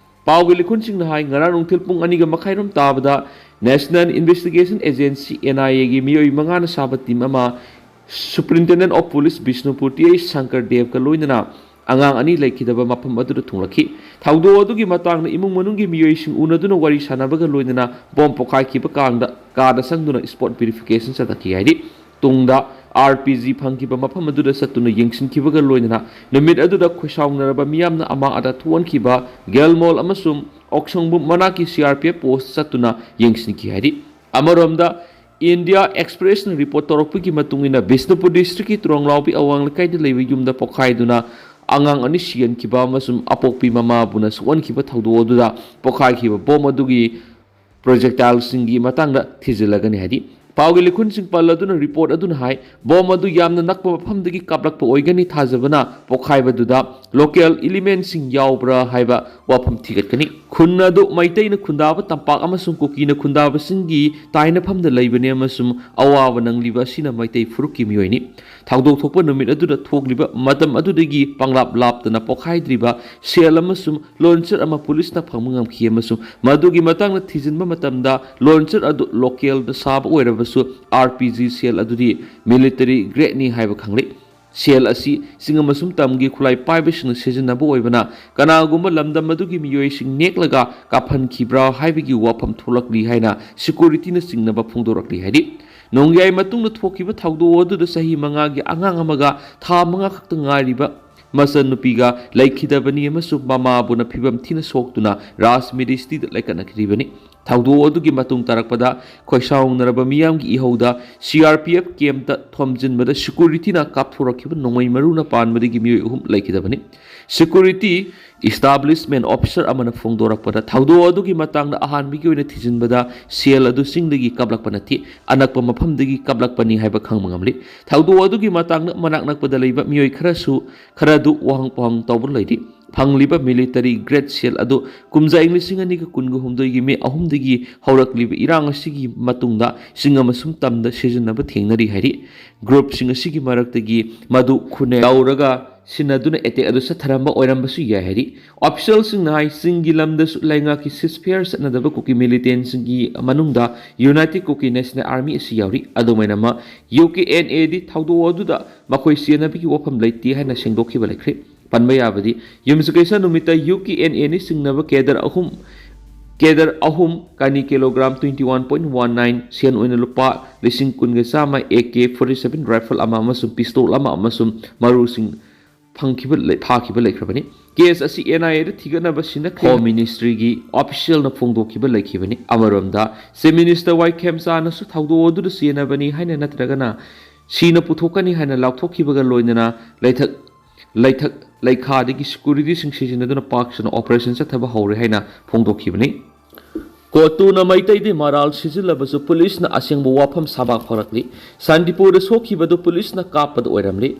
ꯄꯥꯎꯒꯤ ꯂꯤꯈꯨꯟꯁꯤꯡꯅ ꯍꯥꯏ, ꯉꯔꯥꯡ ꯅꯨꯡꯊꯤꯜ ꯄꯨꯡ ꯑꯅꯤꯒ ꯃꯈꯥꯏꯔꯣꯝ ꯇꯥꯕꯗ National Investigation Agency, N I ꯑꯦꯒꯤ ꯃꯤꯑꯣꯏ ꯃꯉꯥꯅ ꯁꯥꯕ ꯇꯤꯝ ꯑꯃ Superintendent of Police Bishnupur T H Shankar ꯗꯦꯕꯀ ꯂꯣꯏꯅꯅ ꯑꯉꯥꯡ ꯑꯅꯤ ꯂꯩꯈꯤꯗꯕ ꯃꯐꯝ ꯑꯗꯨꯗ ꯊꯨꯡꯂꯛꯈꯤ꯫ ꯊꯧꯗꯣꯛ ꯑꯗꯨꯒꯤ ꯃꯇꯥꯡꯗ ꯏꯃꯨꯡ ꯃꯅꯨꯡꯒꯤ ꯃꯤꯑꯣꯏꯁꯤꯡ ꯎꯅꯗꯨꯅ ꯋꯥꯔꯤ ꯁꯥꯟꯅꯕꯒ ꯂꯣꯏꯅꯅ ꯕꯣꯝ ꯄꯣꯈꯥꯏꯈꯤꯕ ꯀꯥꯡꯗ ꯀꯥꯗ ꯆꯪꯗꯨꯅ ꯁ꯭ꯄꯣꯠ ꯚꯦꯔꯤꯐꯤꯀꯦꯁꯟ ꯆꯠꯊꯈꯤ ꯍꯥꯏꯔꯤ꯫ ꯇꯨꯡꯗ ꯑꯥꯔ ꯄꯤ ꯖꯤ ꯐꯪꯈꯤꯕ ꯃꯐꯝ ꯑꯗꯨꯗ ꯆꯠꯇꯨꯅ ꯌꯦꯡꯁꯤꯟꯈꯤꯕꯒ ꯂꯣꯏꯅꯅ ꯅꯨꯃꯤꯠ ꯑꯗꯨꯗ ꯈꯣꯏꯁꯥꯎꯅꯔꯕ ꯃꯤꯌꯥꯝꯅ ꯑꯃꯥꯡ ꯑꯇꯥ ꯊꯣꯛꯍꯟꯈꯤꯕ ꯒꯦꯜꯃꯣꯜ ꯑꯃꯁꯨꯡ ꯑꯣꯛꯁꯪꯕꯨ ꯃꯅꯥꯛꯀꯤ ꯁꯤ ꯑꯥꯔ ꯄꯤ ꯑꯦꯐ ꯄꯣꯁ ꯆꯠꯇꯨꯅ ꯌꯦꯡꯁꯤꯟꯈꯤ ꯍꯥꯏꯔꯤ꯫ ꯑꯃꯔꯣꯝꯗ, ꯏꯟꯗꯤꯌꯥ ꯑꯦꯛꯁꯄ꯭ꯔꯦꯁꯅ ꯔꯤꯄꯣꯔꯠ ꯇꯧꯔꯛꯄꯒꯤ ꯃꯇꯨꯡ ꯏꯟꯅ, ꯕꯤꯁꯅꯨꯄꯨꯔ ꯗꯤꯁꯇ꯭ꯔꯤꯛꯀꯤ ꯇ꯭ꯔꯣꯡꯂꯥꯎꯕꯤ ꯑꯋꯥꯡ ꯂꯩꯀꯥꯏꯗ ꯂꯩꯕ ꯌꯨꯝꯗ ꯄꯣꯈꯥꯏꯗꯨꯅ ꯑꯉꯥꯡ ꯑꯅꯤ ꯁꯤꯍꯟꯈꯤꯕ ꯑꯃꯁꯨꯡ ꯑꯄꯣꯛꯄꯤ ꯃꯃꯥꯕꯨꯅ ꯁꯣꯛꯍꯟꯈꯤꯕ ꯊꯧꯗꯣꯛ ꯑꯗꯨꯗ ꯄꯣꯈꯥꯏꯈꯤꯕ ꯕꯣꯝ ꯑꯗꯨꯒꯤ ꯄ꯭ꯔꯣꯖꯦꯛꯇꯥꯏꯜꯁꯤꯡꯒꯤ ꯃꯇꯥꯡꯗ ꯊꯤꯖꯤꯜꯂꯒꯅꯤ ꯍꯥꯏꯔꯤ꯫ ꯄꯥꯎꯒꯤ ꯂꯤꯈꯨꯟꯁꯤꯡ ꯄꯜꯂꯗꯨꯅ ꯔꯤꯄꯣꯔꯠ ꯑꯗꯨꯅ ꯍꯥꯏ, ꯕꯣꯝ ꯑꯗꯨ ꯌꯥꯝꯅ ꯅꯛꯄ ꯃꯐꯝꯗꯒꯤ ꯀꯥꯞꯂꯛꯄ ꯑꯣꯏꯒꯅꯤ ꯊꯥꯖꯕꯅ ꯄꯣꯈꯥꯏꯕꯗꯨꯗ ꯂꯣꯀꯦꯜ ꯏꯂꯤꯃꯦꯟꯁꯤꯡ ꯌꯥꯎꯕ꯭ꯔꯥ ꯍꯥꯏꯕ ꯋꯥꯐꯝ ꯊꯤꯒꯠꯀꯅꯤ꯫ ꯈꯨꯟ ꯑꯗꯨ ꯃꯩꯇꯩꯅ ꯈꯨꯟꯗꯥꯕ ꯇꯝꯄꯥꯛ ꯑꯃꯁꯨꯡ ꯀꯨꯀꯤꯅ ꯈꯨꯟꯗꯥꯕꯁꯤꯡꯒꯤ ꯇꯥꯏꯅꯐꯝꯗ ꯂꯩꯕꯅꯤ ꯑꯃꯁꯨꯡ ꯑꯋꯥꯕ ꯅꯪꯂꯤꯕ ꯑꯁꯤꯅ ꯃꯩꯇꯩ ꯐꯨꯔꯨꯞꯀꯤ ꯃꯤꯑꯣꯏꯅꯤ꯫ ꯊꯧꯗꯣꯛ ꯊꯣꯛꯄ ꯅꯨꯃꯤꯠ ꯑꯗꯨꯗ ꯊꯣꯛꯂꯤꯕ ꯃꯇꯝ ꯑꯗꯨꯗꯒꯤ ꯄꯪꯂꯥꯞ ꯂꯥꯞꯇꯅ ꯄꯣꯈꯥꯏꯗ꯭ꯔꯤꯕ ꯁꯦꯜ ꯑꯃꯁꯨꯡ ꯂꯣꯟꯆꯔ ꯑꯃ ꯄꯨꯂꯤꯁꯅ ꯐꯪꯕ ꯉꯝꯈꯤ ꯑꯃꯁꯨꯡ ꯃꯗꯨꯒꯤ ꯃꯇꯥꯡꯗ ꯊꯤꯖꯤꯟꯕ ꯃꯇꯝꯗ ꯂꯣꯟꯆꯔ ꯑꯗꯨ ꯂꯣꯀꯦꯜꯗ ꯁꯥꯕ ꯑꯣꯏꯔꯕꯁꯨ, ꯑꯥꯔ ꯄꯤ ꯖꯤ ꯁꯦꯜ ꯑꯗꯨꯗꯤ ꯃꯤꯂꯤꯇꯔꯤ ꯒ꯭ꯔꯦꯗꯅꯤ ꯍꯥꯏꯕ ꯈꯪꯂꯦ꯫ ꯁꯦꯜ ꯑꯁꯤ ꯆꯤꯡ ꯑꯃꯁꯨꯡ ꯇꯝꯒꯤ ꯈꯨꯠꯂꯥꯏ ꯄꯥꯏꯕꯁꯤꯡꯅ ꯁꯤꯖꯤꯟꯅꯕ ꯑꯣꯏꯕꯅ ꯀꯅꯥꯒꯨꯝꯕ ꯂꯝꯗꯝ ꯑꯗꯨꯒꯤ ꯃꯤꯑꯣꯏꯁꯤꯡ ꯅꯦꯛꯂꯒ ꯀꯥꯞꯍꯟꯈꯤꯕ꯭ꯔꯥ ꯍꯥꯏꯕꯒꯤ ꯋꯥꯐꯝ ꯊꯣꯛꯂꯛꯂꯤ ꯍꯥꯏꯅ ꯁꯦꯀ꯭ꯌꯨꯔꯤꯇꯤꯅ ꯆꯤꯡꯅꯕ ꯐꯣꯡꯗꯣꯔꯛꯂꯤ ꯍꯥꯏꯔꯤ꯫ ꯅꯣꯡꯌꯥꯏ ꯃꯇꯨꯡꯗ ꯊꯣꯛꯈꯤꯕ ꯊꯧꯗꯣꯛ ꯑꯗꯨꯗ ꯆꯍꯤ ꯃꯉꯥꯒꯤ ꯑꯉꯥꯡ ꯑꯃꯒ ꯊꯥ ꯃꯉꯥ ꯈꯛꯇ ꯉꯥꯏꯔꯤꯕ ꯃꯆꯟꯅꯨꯄꯤꯒ ꯂꯩꯈꯤꯗꯕꯅꯤ ꯑꯃꯁꯨꯡ ꯃꯃꯥꯕꯨꯅ ꯐꯤꯕꯝ ꯊꯤꯅ ꯁꯣꯛꯇꯨꯅ ꯔꯥꯖ ꯃꯤꯅꯤꯁꯇ꯭ꯔꯤꯗ ꯂꯩꯈꯠꯅꯈꯤꯕꯅꯤ꯫ ꯊꯧꯗꯣꯛ ꯑꯗꯨꯒꯤ ꯃꯇꯨꯡ ꯇꯥꯔꯛꯄꯗ ꯈꯣꯏꯁꯥꯎꯅꯔꯕ ꯃꯤꯌꯥꯝꯒꯤ ꯏꯍꯧꯗ ꯁꯤ ꯑꯥꯔ ꯄꯤ ꯑꯦꯐ ꯀꯦꯝꯞꯇ ꯊꯣꯝꯖꯤꯟꯕꯗ ꯁꯦꯀ꯭ꯌꯨꯔꯤꯇꯤꯅ ꯀꯥꯞꯊꯣꯔꯛꯈꯤꯕ ꯅꯣꯡꯃꯩ ꯃꯔꯨꯅ ꯄꯥꯟꯕꯗꯒꯤ ꯃꯤꯑꯣꯏ ꯑꯍꯨꯝ ꯂꯩꯈꯤꯗꯕꯅꯤ꯫ ꯁꯦꯀ꯭ꯌꯨꯔꯤꯇꯤ ꯏꯁꯇꯥꯕ꯭ꯂꯤꯁꯃꯦꯟ ꯑꯣꯐꯤꯁꯔ ꯑꯃꯅ ꯐꯣꯡꯗꯣꯔꯛꯄꯗ ꯊꯧꯗꯣꯛ ꯑꯗꯨꯒꯤ ꯃꯇꯥꯡꯗ ꯑꯍꯥꯟꯕꯒꯤ ꯑꯣꯏꯅ ꯊꯤꯖꯤꯟꯕꯗ ꯁꯦꯜ ꯑꯗꯨ ꯆꯤꯡꯗꯒꯤ ꯀꯥꯞꯂꯛꯄ ꯅꯠꯇꯦ, ꯑꯅꯛꯄ ꯃꯐꯝꯗꯒꯤ ꯀꯥꯞꯂꯛꯄꯅꯤ ꯍꯥꯏꯕ ꯈꯪꯕ ꯉꯝꯂꯤ꯫ ꯊꯧꯗꯣꯛ ꯑꯗꯨꯒꯤ ꯃꯇꯥꯡꯗ ꯃꯅꯥꯛ ꯅꯛꯄꯗ ꯂꯩꯕ ꯃꯤꯑꯣꯏ ꯈꯔꯁꯨ ꯈꯔꯗꯨ ꯋꯥꯍꯪ ꯄꯥꯎꯍꯪ ꯇꯧꯕ ꯂꯩꯔꯤ꯫ ꯐꯪꯂꯤꯕ ꯃꯤꯂꯤꯇꯔꯤ ꯒ꯭ꯔꯦꯗ ꯁꯦꯜ ꯑꯗꯨ ꯀꯨꯝꯖꯥ ꯏꯪ ꯂꯤꯁꯤꯡ ꯑꯅꯤꯒ ꯀꯨꯟꯒ ꯍꯨꯝꯗꯣꯏꯒꯤ ꯃꯦ ꯑꯍꯨꯝꯗꯒꯤ ꯍꯧꯔꯛꯂꯤꯕ ꯏꯔꯥꯡ ꯑꯁꯤꯒꯤ ꯃꯇꯨꯡꯗ ꯆꯤꯡ ꯑꯃꯁꯨꯡ ꯇꯝꯗ ꯁꯤꯖꯤꯟꯅꯕ ꯊꯦꯡꯅꯔꯤ ꯍꯥꯏꯔꯤ꯫ ꯒ꯭ꯔꯨꯞꯁꯤꯡ ꯑꯁꯤꯒꯤ ꯃꯔꯛꯇꯒꯤ ꯃꯗꯨ ꯈꯨꯟꯅꯥꯏ ꯇꯧꯔꯒ ꯁꯤꯟꯅꯗꯨꯅ ꯑꯦꯇꯦꯛ ꯑꯗꯨ ꯆꯠꯊꯔꯝꯕ ꯑꯣꯏꯔꯝꯕꯁꯨ ꯌꯥꯏ ꯍꯥꯏꯔꯤ꯫ ꯑꯣꯐꯤꯁꯤꯌꯦꯜꯁꯤꯡꯅ ꯍꯥꯏ, ꯆꯤꯡꯒꯤ ꯂꯝꯗꯁꯨ ꯂꯩꯉꯥꯛꯀꯤ ꯁꯤꯁꯐꯤꯌꯥꯔ ꯆꯠꯅꯗꯕ ꯀꯨꯀꯤ ꯃꯤꯂꯤꯇꯦꯟꯁꯤꯡꯒꯤ ꯃꯅꯨꯡꯗ ꯌꯨꯅꯥꯏꯇꯦꯗ ꯀꯨꯀꯤ ꯅꯦꯁꯅꯦꯜ ꯑꯥꯔꯃꯤ ꯑꯁꯤ ꯌꯥꯎꯔꯤ꯫ ꯑꯗꯨꯃꯥꯏꯅ ꯌꯨ ꯀꯦ ꯑꯦꯟ ꯑꯦꯗꯤ ꯊꯧꯗꯣꯛ ꯑꯗꯨꯗ ꯃꯈꯣꯏ ꯆꯦꯟꯅꯕꯒꯤ ꯋꯥꯐꯝ ꯂꯩꯇꯦ ꯍꯥꯏꯅ ꯁꯦꯡꯗꯣꯛꯈꯤꯕ ꯂꯩꯈ꯭ꯔꯦ꯫ ꯄꯟꯕ ꯌꯥꯕꯗꯤ, ꯌꯨꯝꯁꯀꯩꯁ ꯅꯨꯃꯤꯠꯇ ꯌꯨ ꯀꯦ ꯑꯦꯟ ꯑꯦꯅꯤ ꯆꯤꯡꯅꯕ ꯀꯦꯗꯔ ꯑꯍꯨꯝ ꯀꯦꯗꯔ ꯑꯍꯨꯝ, ꯀꯅꯤ kilogram twenty one point one nine, ꯁꯦꯟ ꯑꯣꯏꯅ ꯂꯨꯄꯥ ꯂꯤꯁꯤꯡ ꯀꯨꯟꯒ ꯆꯥꯝꯃ, A K forty seven rifle ꯑꯃ ꯑꯃꯁꯨꯡ ꯄꯤꯁꯇꯣꯜ ꯑꯃ ꯑꯃꯁꯨꯡ ꯃꯔꯨꯁꯤꯡ ꯐꯪꯈꯤꯕ ꯂꯩ-, ꯐꯥꯈꯤꯕ ꯂꯩꯈ꯭ꯔꯕꯅꯤ꯫ ꯀꯦꯁ ꯑꯁꯤ ꯑꯦꯟ ꯑꯥꯏ ꯑꯦꯗ ꯊꯤꯒꯠꯅꯕ ꯁꯤꯟꯅꯈ꯭ꯔꯦ꯫ ꯍꯣꯝ ꯃꯤꯅꯤꯁꯇ꯭ꯔꯤꯒꯤ ꯑꯣꯐꯤꯁꯤꯌꯦꯜꯅ ꯐꯣꯡꯗꯣꯛꯈꯤꯕ ꯂꯩꯈꯤꯕꯅꯤ꯫ ꯑꯃꯔꯣꯝꯗ, ꯆꯤꯐ ꯃꯤꯅꯤꯁꯇꯔ ꯋꯥꯏ ꯈꯦꯝꯆꯥꯅꯁꯨ ꯊꯧꯗꯣꯛ ꯑꯗꯨꯗ ꯆꯦꯟꯅꯕꯅꯤ ꯍꯥꯏꯅ ꯅꯠꯇ꯭ꯔꯒꯅ ꯁꯤꯅ ꯄꯨꯊꯣꯛꯀꯅꯤ ꯍꯥꯏꯅ ꯂꯥꯎꯊꯣꯛꯈꯤꯕꯒ ꯂꯣꯏꯅꯅ ꯂꯩꯊꯛ ꯂꯩꯊꯛ ꯂꯩꯈꯥꯗꯒꯤ ꯁꯦꯀ꯭ꯌꯨꯔꯤꯇꯤꯁꯤꯡ ꯁꯤꯖꯤꯟꯅꯗꯨꯅ ꯄꯥꯛ ꯁꯟꯅ ꯑꯣꯄꯔꯦꯁꯟ ꯆꯠꯊꯕ ꯍꯧꯔꯦ ꯍꯥꯏꯅ ꯐꯣꯡꯗꯣꯛꯈꯤꯕꯅꯤ꯫ ꯀꯣꯇꯨꯅ ꯃꯩꯇꯩꯗꯤ ꯃꯔꯥꯜ ꯁꯤꯖꯤꯜꯂꯕꯁꯨ ꯄꯨꯂꯤꯁꯅ ꯑꯁꯦꯡꯕ ꯋꯥꯐꯝ ꯁꯥꯕꯥꯛ ꯐꯪꯂꯛꯂꯤ꯫ ꯁꯥꯟꯇꯤꯄꯨꯔꯗ ꯁꯣꯛꯈꯤꯕꯗꯨ ꯄꯨꯂꯤꯁꯅ ꯀꯥꯞꯄꯗ ꯑꯣꯏꯔꯝꯂꯤ꯫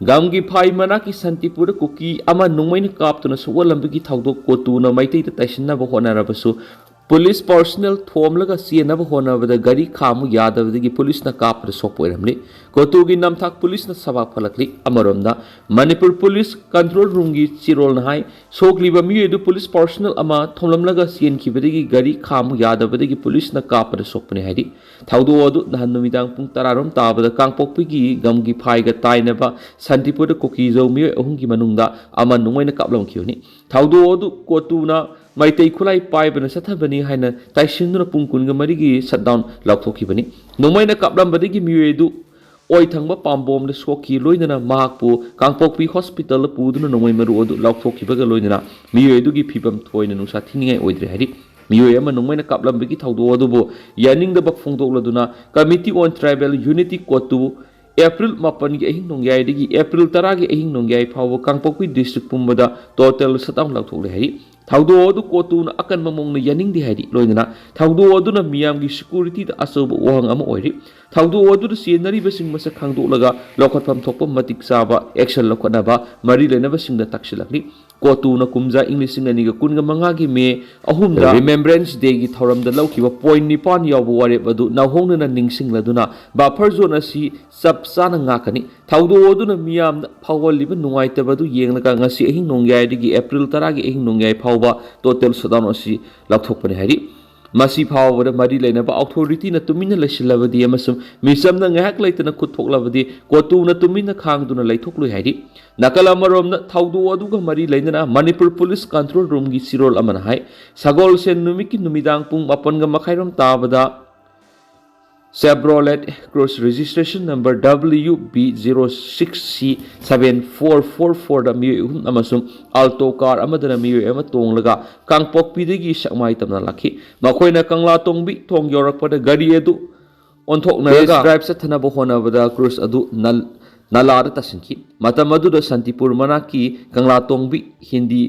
ꯒꯝꯒꯤ ꯐꯥꯏ ꯃꯅꯥꯛꯀꯤ ꯁꯥꯟꯇꯤꯄꯨꯔꯗ ꯀꯨꯀꯤ ꯑꯃ ꯅꯣꯡꯃꯩꯅ ꯀꯥꯞꯇꯨꯅ ꯁꯣꯛꯍꯜꯂꯝꯕꯒꯤ ꯊꯧꯗꯣꯛ ꯀꯣꯇꯨꯅ ꯃꯩꯇꯩꯗ ꯇꯩꯁꯤꯟꯅꯕ ꯍꯣꯠꯅꯔꯕꯁꯨ ꯄꯨꯂꯤꯁ ꯄꯔꯁꯣꯅꯦꯜ ꯊꯣꯝꯂꯒ ꯆꯦꯟꯅꯕ ꯍꯣꯠꯅꯕꯗ ꯒꯥꯔꯤ ꯈꯥꯝꯃꯨ ꯌꯥꯗꯕꯗꯒꯤ ꯄꯨꯂꯤꯁꯅ ꯀꯥꯞꯄꯗ ꯁꯣꯛꯄ ꯑꯣꯏꯔꯝꯂꯤ꯫ ꯀꯣꯇꯨꯒꯤ ꯅꯝꯊꯥꯛ ꯄꯨꯂꯤꯁꯅ ꯁꯕꯥꯛ ꯐꯂꯛꯂꯤ꯫ ꯑꯃꯔꯣꯝꯗ ꯃꯅꯤꯄꯨꯔ ꯄꯨꯂꯤꯁ ꯀꯟꯇ꯭ꯔꯣꯜ ꯔꯨꯝꯒꯤ ꯆꯤꯔꯣꯜꯅ ꯍꯥꯏ, ꯁꯣꯛꯂꯤꯕ ꯃꯤꯑꯣꯏ ꯑꯗꯨ ꯄꯨꯂꯤꯁ ꯄꯔꯁꯣꯅꯦꯜ ꯑꯃ ꯊꯣꯝꯂꯝꯂꯒ ꯆꯦꯟꯈꯤꯕꯗꯒꯤ ꯒꯥꯔꯤ ꯈꯥꯝꯃꯨ ꯌꯥꯗꯕꯗꯒꯤ ꯄꯨꯂꯤꯁꯅ ꯀꯥꯞꯄꯗ ꯁꯣꯛꯄꯅꯤ ꯍꯥꯏꯔꯤ꯫ ꯊꯧꯗꯣꯛ ꯑꯗꯨ ꯅꯍꯥꯟ ꯅꯨꯃꯤꯗꯥꯡ ꯄꯨꯡ ꯇꯔꯥꯔꯣꯝ ꯇꯥꯕꯗ ꯀꯥꯡꯄꯣꯛꯄꯤꯒꯤ ꯒꯝꯒꯤ ꯐꯥꯏꯒ ꯇꯥꯏꯅꯕ ꯁꯥꯟꯇꯤꯄꯨꯔꯗ ꯀꯨꯀꯤꯖꯧ ꯃꯤꯑꯣꯏ ꯑꯍꯨꯝꯒꯤ ꯃꯅꯨꯡꯗ ꯑꯃ ꯅꯣꯡꯃꯩꯅ ꯀꯥꯞꯂꯝꯈꯤꯕꯅꯤ꯫ ꯊꯧꯗꯣꯛ ꯑꯗꯨ ꯀꯣꯇꯨꯅ ꯃꯩꯇꯩ ꯈꯨꯠꯂꯥꯏ ꯄꯥꯏꯕꯅ ꯆꯠꯊꯕꯅꯤ ꯍꯥꯏꯅ ꯇꯥꯏꯁꯤꯟꯗꯨꯅ ꯄꯨꯡ ꯀꯨꯟꯒ ꯃꯔꯤꯒꯤ ꯁꯠꯗꯥꯎꯟ ꯂꯥꯎꯊꯣꯛꯈꯤꯕꯅꯤ꯫ ꯅꯣꯡꯃꯩꯅ ꯀꯥꯞꯂꯝꯕꯗꯒꯤ ꯃꯤꯑꯣꯏ ꯑꯗꯨ ꯑꯣꯏ ꯊꯪꯕ ꯄꯥꯝꯕꯣꯝꯗ ꯁꯣꯛꯈꯤ, ꯂꯣꯏꯅꯅ ꯃꯍꯥꯛꯄꯨ ꯀꯥꯡꯄꯣꯛꯄꯤ ꯍꯣꯁꯄꯤꯇꯥꯜꯗ ꯄꯨꯗꯨꯅ ꯅꯣꯡꯃꯩ ꯃꯔꯨ ꯑꯗꯨ ꯂꯥꯎꯊꯣꯛꯈꯤꯕꯒ ꯂꯣꯏꯅꯅ ꯃꯤꯑꯣꯏ ꯑꯗꯨꯒꯤ ꯐꯤꯕꯝ ꯊꯣꯏꯅ ꯅꯨꯡꯁꯥ ꯊꯤꯅꯤꯡꯉꯥꯏ ꯑꯣꯏꯗ꯭ꯔꯦ ꯍꯥꯏꯔꯤ꯫ ꯃꯤꯑꯣꯏ ꯑꯃ ꯅꯣꯡꯃꯩꯅ ꯀꯥꯞꯂꯝꯕꯒꯤ ꯊꯧꯗꯣꯛ ꯑꯗꯨꯕꯨ ꯌꯥꯅꯤꯡꯗꯕ ꯐꯣꯡꯗꯣꯛꯂꯗꯨꯅ Committee on Tribal Unity ꯀꯣꯇꯨ ꯑꯦꯄ꯭ꯔꯤꯜ ꯃꯥꯄꯟꯒꯤ ꯑꯍꯤꯡ ꯅꯣꯡꯌꯥꯏꯗꯒꯤ ꯑꯦꯄ꯭ꯔꯤꯜ ꯇꯔꯥꯒꯤ ꯑꯍꯤꯡ ꯅꯣꯡꯌꯥꯏ ꯐꯥꯎꯕ ꯀꯥꯡꯄꯣꯛꯄꯤ ꯗꯤꯁꯇ꯭ꯔꯤꯛ ꯄꯨꯝꯕꯗ ꯇꯣꯇꯦꯜ ꯁꯠꯗꯥꯎꯟ ꯂꯥꯎꯊꯣꯛꯂꯦ ꯍꯥꯏꯔꯤ꯫ ꯊꯧꯗꯣꯛ ꯑꯗꯨ ꯀꯣꯇꯨꯅ ꯑꯀꯟꯕ ꯃꯑꯣꯡꯗ ꯌꯥꯅꯤꯡꯗꯦ ꯍꯥꯏꯔꯤ꯫ ꯂꯣꯏꯅꯅ ꯊꯧꯗꯣꯛ ꯑꯗꯨꯅ ꯃꯤꯌꯥꯝꯒꯤ ꯁꯦꯀ꯭ꯌꯨꯔꯤꯇꯤꯗ ꯑꯆꯧꯕ ꯋꯥꯍꯪ ꯑꯃ ꯑꯣꯏꯔꯤ꯫ ꯊꯧꯗꯣꯛ ꯑꯗꯨꯗ ꯆꯦꯟꯅꯔꯤꯕꯁꯤꯡ ꯃꯁꯛ ꯈꯪꯗꯣꯛꯂꯒ ꯂꯧꯈꯠꯐꯝ ꯊꯣꯛꯄ ꯃꯇꯤꯛ ꯆꯥꯕ ꯑꯦꯛꯁꯟ ꯂꯧꯈꯠꯅꯕ ꯃꯔꯤ ꯂꯩꯅꯕꯁꯤꯡꯗ ꯇꯥꯛꯁꯤꯜꯂꯛꯂꯤ꯫ ꯀꯣꯇꯨꯅ ꯀꯨꯝꯖꯥ ꯏꯪ ꯂꯤꯁꯤꯡ ꯑꯅꯤꯒ ꯀꯨꯟꯒ ꯃꯉꯥꯒꯤ ꯃꯦ ꯑꯍꯨꯝꯗ ꯔꯤꯃꯦꯝꯕ꯭ꯔꯦꯟꯁ ꯗꯦꯒꯤ ꯊꯧꯔꯝꯗ ꯂꯧꯈꯤꯕ ꯄꯣꯏꯟ ꯅꯤꯄꯥꯟ ꯌꯥꯎꯕ ꯋꯥꯔꯦꯞ ꯑꯗꯨ ꯅꯧꯍꯧꯅꯅ ꯅꯤꯡꯁꯤꯡꯂꯗꯨꯅ ꯕꯐꯔ ꯖꯣꯟ ꯑꯁꯤ ꯆꯞ ꯆꯥꯅ ꯉꯥꯛꯀꯅꯤ꯫ ꯊꯧꯗꯣꯛ ꯑꯗꯨꯅ ꯃꯤꯌꯥꯝꯗ ꯐꯥꯎꯍꯜꯂꯤꯕ ꯅꯨꯡꯉꯥꯏꯇꯕ ꯑꯗꯨ ꯌꯦꯡꯂꯒ ꯉꯁꯤ ꯑꯍꯤꯡ ꯅꯣꯡꯌꯥꯏꯗꯒꯤ ꯑꯦꯄ꯭ꯔꯤꯜ ꯇꯔꯥꯒꯤ ꯑꯍꯤꯡ ꯅꯣꯡꯌꯥꯏ ꯐꯥꯎꯕ ꯇꯣꯇꯦꯜ ꯁꯠꯗꯥꯎꯟ ꯑꯁꯤ ꯂꯥꯎꯊꯣꯛꯄꯅꯤ ꯍꯥꯏꯔꯤ꯫ ꯃꯁꯤ ꯐꯥꯎꯕꯗ ꯃꯔꯤ ꯂꯩꯅꯕ ꯑꯣꯊꯣꯔꯤꯇꯤꯅ ꯇꯨꯃꯤꯟꯅ ꯂꯩꯁꯤꯜꯂꯕꯗꯤ ꯑꯃꯁꯨꯡ ꯃꯤꯆꯝꯅ ꯉꯥꯏꯍꯥꯛ ꯂꯩꯇꯅ ꯈꯨꯠ ꯊꯣꯛꯂꯕꯗꯤ ꯀꯣꯇꯨꯅ ꯇꯨꯃꯤꯟꯅ ꯈꯥꯡꯗꯨꯅ ꯂꯩꯊꯣꯛꯂꯣꯏ ꯍꯥꯏꯔꯤ꯫ ꯅꯥꯀꯜ ꯑꯃꯔꯣꯝꯗ ꯊꯧꯗꯣꯛ ꯑꯗꯨꯒ ꯃꯔꯤ ꯂꯩꯅꯅ ꯃꯅꯤꯄꯨꯔ ꯄꯨꯂꯤꯁ ꯀꯟꯇ꯭ꯔꯣꯜ ꯔꯨꯝꯒꯤ ꯆꯤꯔꯣꯜ ꯑꯃꯅ ꯍꯥꯏ, ꯁꯒꯣꯜꯁꯦꯟ ꯅꯨꯃꯤꯠꯀꯤ ꯅꯨꯃꯤꯗꯥꯡ ꯄꯨꯡ ꯃꯥꯄꯟꯒ ꯃꯈꯥꯏꯔꯣꯝ ꯇꯥꯕꯗ Chevrolet Cruze registration number W B zero six C seven four four fourꯗ ꯃꯤꯑꯣꯏ ꯑꯍꯨꯝ ꯑꯃꯁꯨꯡ Alto car ꯑꯃꯗꯅ ꯃꯤꯑꯣꯏ ꯑꯃ ꯇꯣꯡꯂꯒ ꯀꯥꯡꯄꯣꯛꯄꯤꯗꯒꯤ ꯁꯦꯛꯃꯥꯏ ꯇꯝꯅ ꯂꯥꯛꯈꯤ꯫ ꯃꯈꯣꯏꯅ ꯀꯪꯂꯥ ꯇꯣꯡꯕꯤ ꯊꯣꯡ ꯌꯧꯔꯛꯄꯗ ꯒꯥꯔꯤ ꯑꯗꯨ ꯑꯣꯟꯊꯣꯛꯅꯔꯒ ꯇꯦꯁ ꯗ꯭ꯔꯥꯏꯚ ꯆꯠꯊꯅꯕ ꯍꯣꯠꯅꯕꯗ ꯀ꯭ꯔꯨꯖ ꯑꯗꯨ ꯅꯜ-, ꯅꯂꯥꯗ ꯇꯥꯁꯤꯟꯈꯤ꯫ ꯃꯇꯝ ꯑꯗꯨꯗ ꯁꯥꯟꯇꯤꯄꯨꯔ ꯃꯅꯥꯛꯀꯤ ꯀꯪꯂꯥ ꯇꯣꯡꯕꯤ ꯍꯤꯟꯗꯤ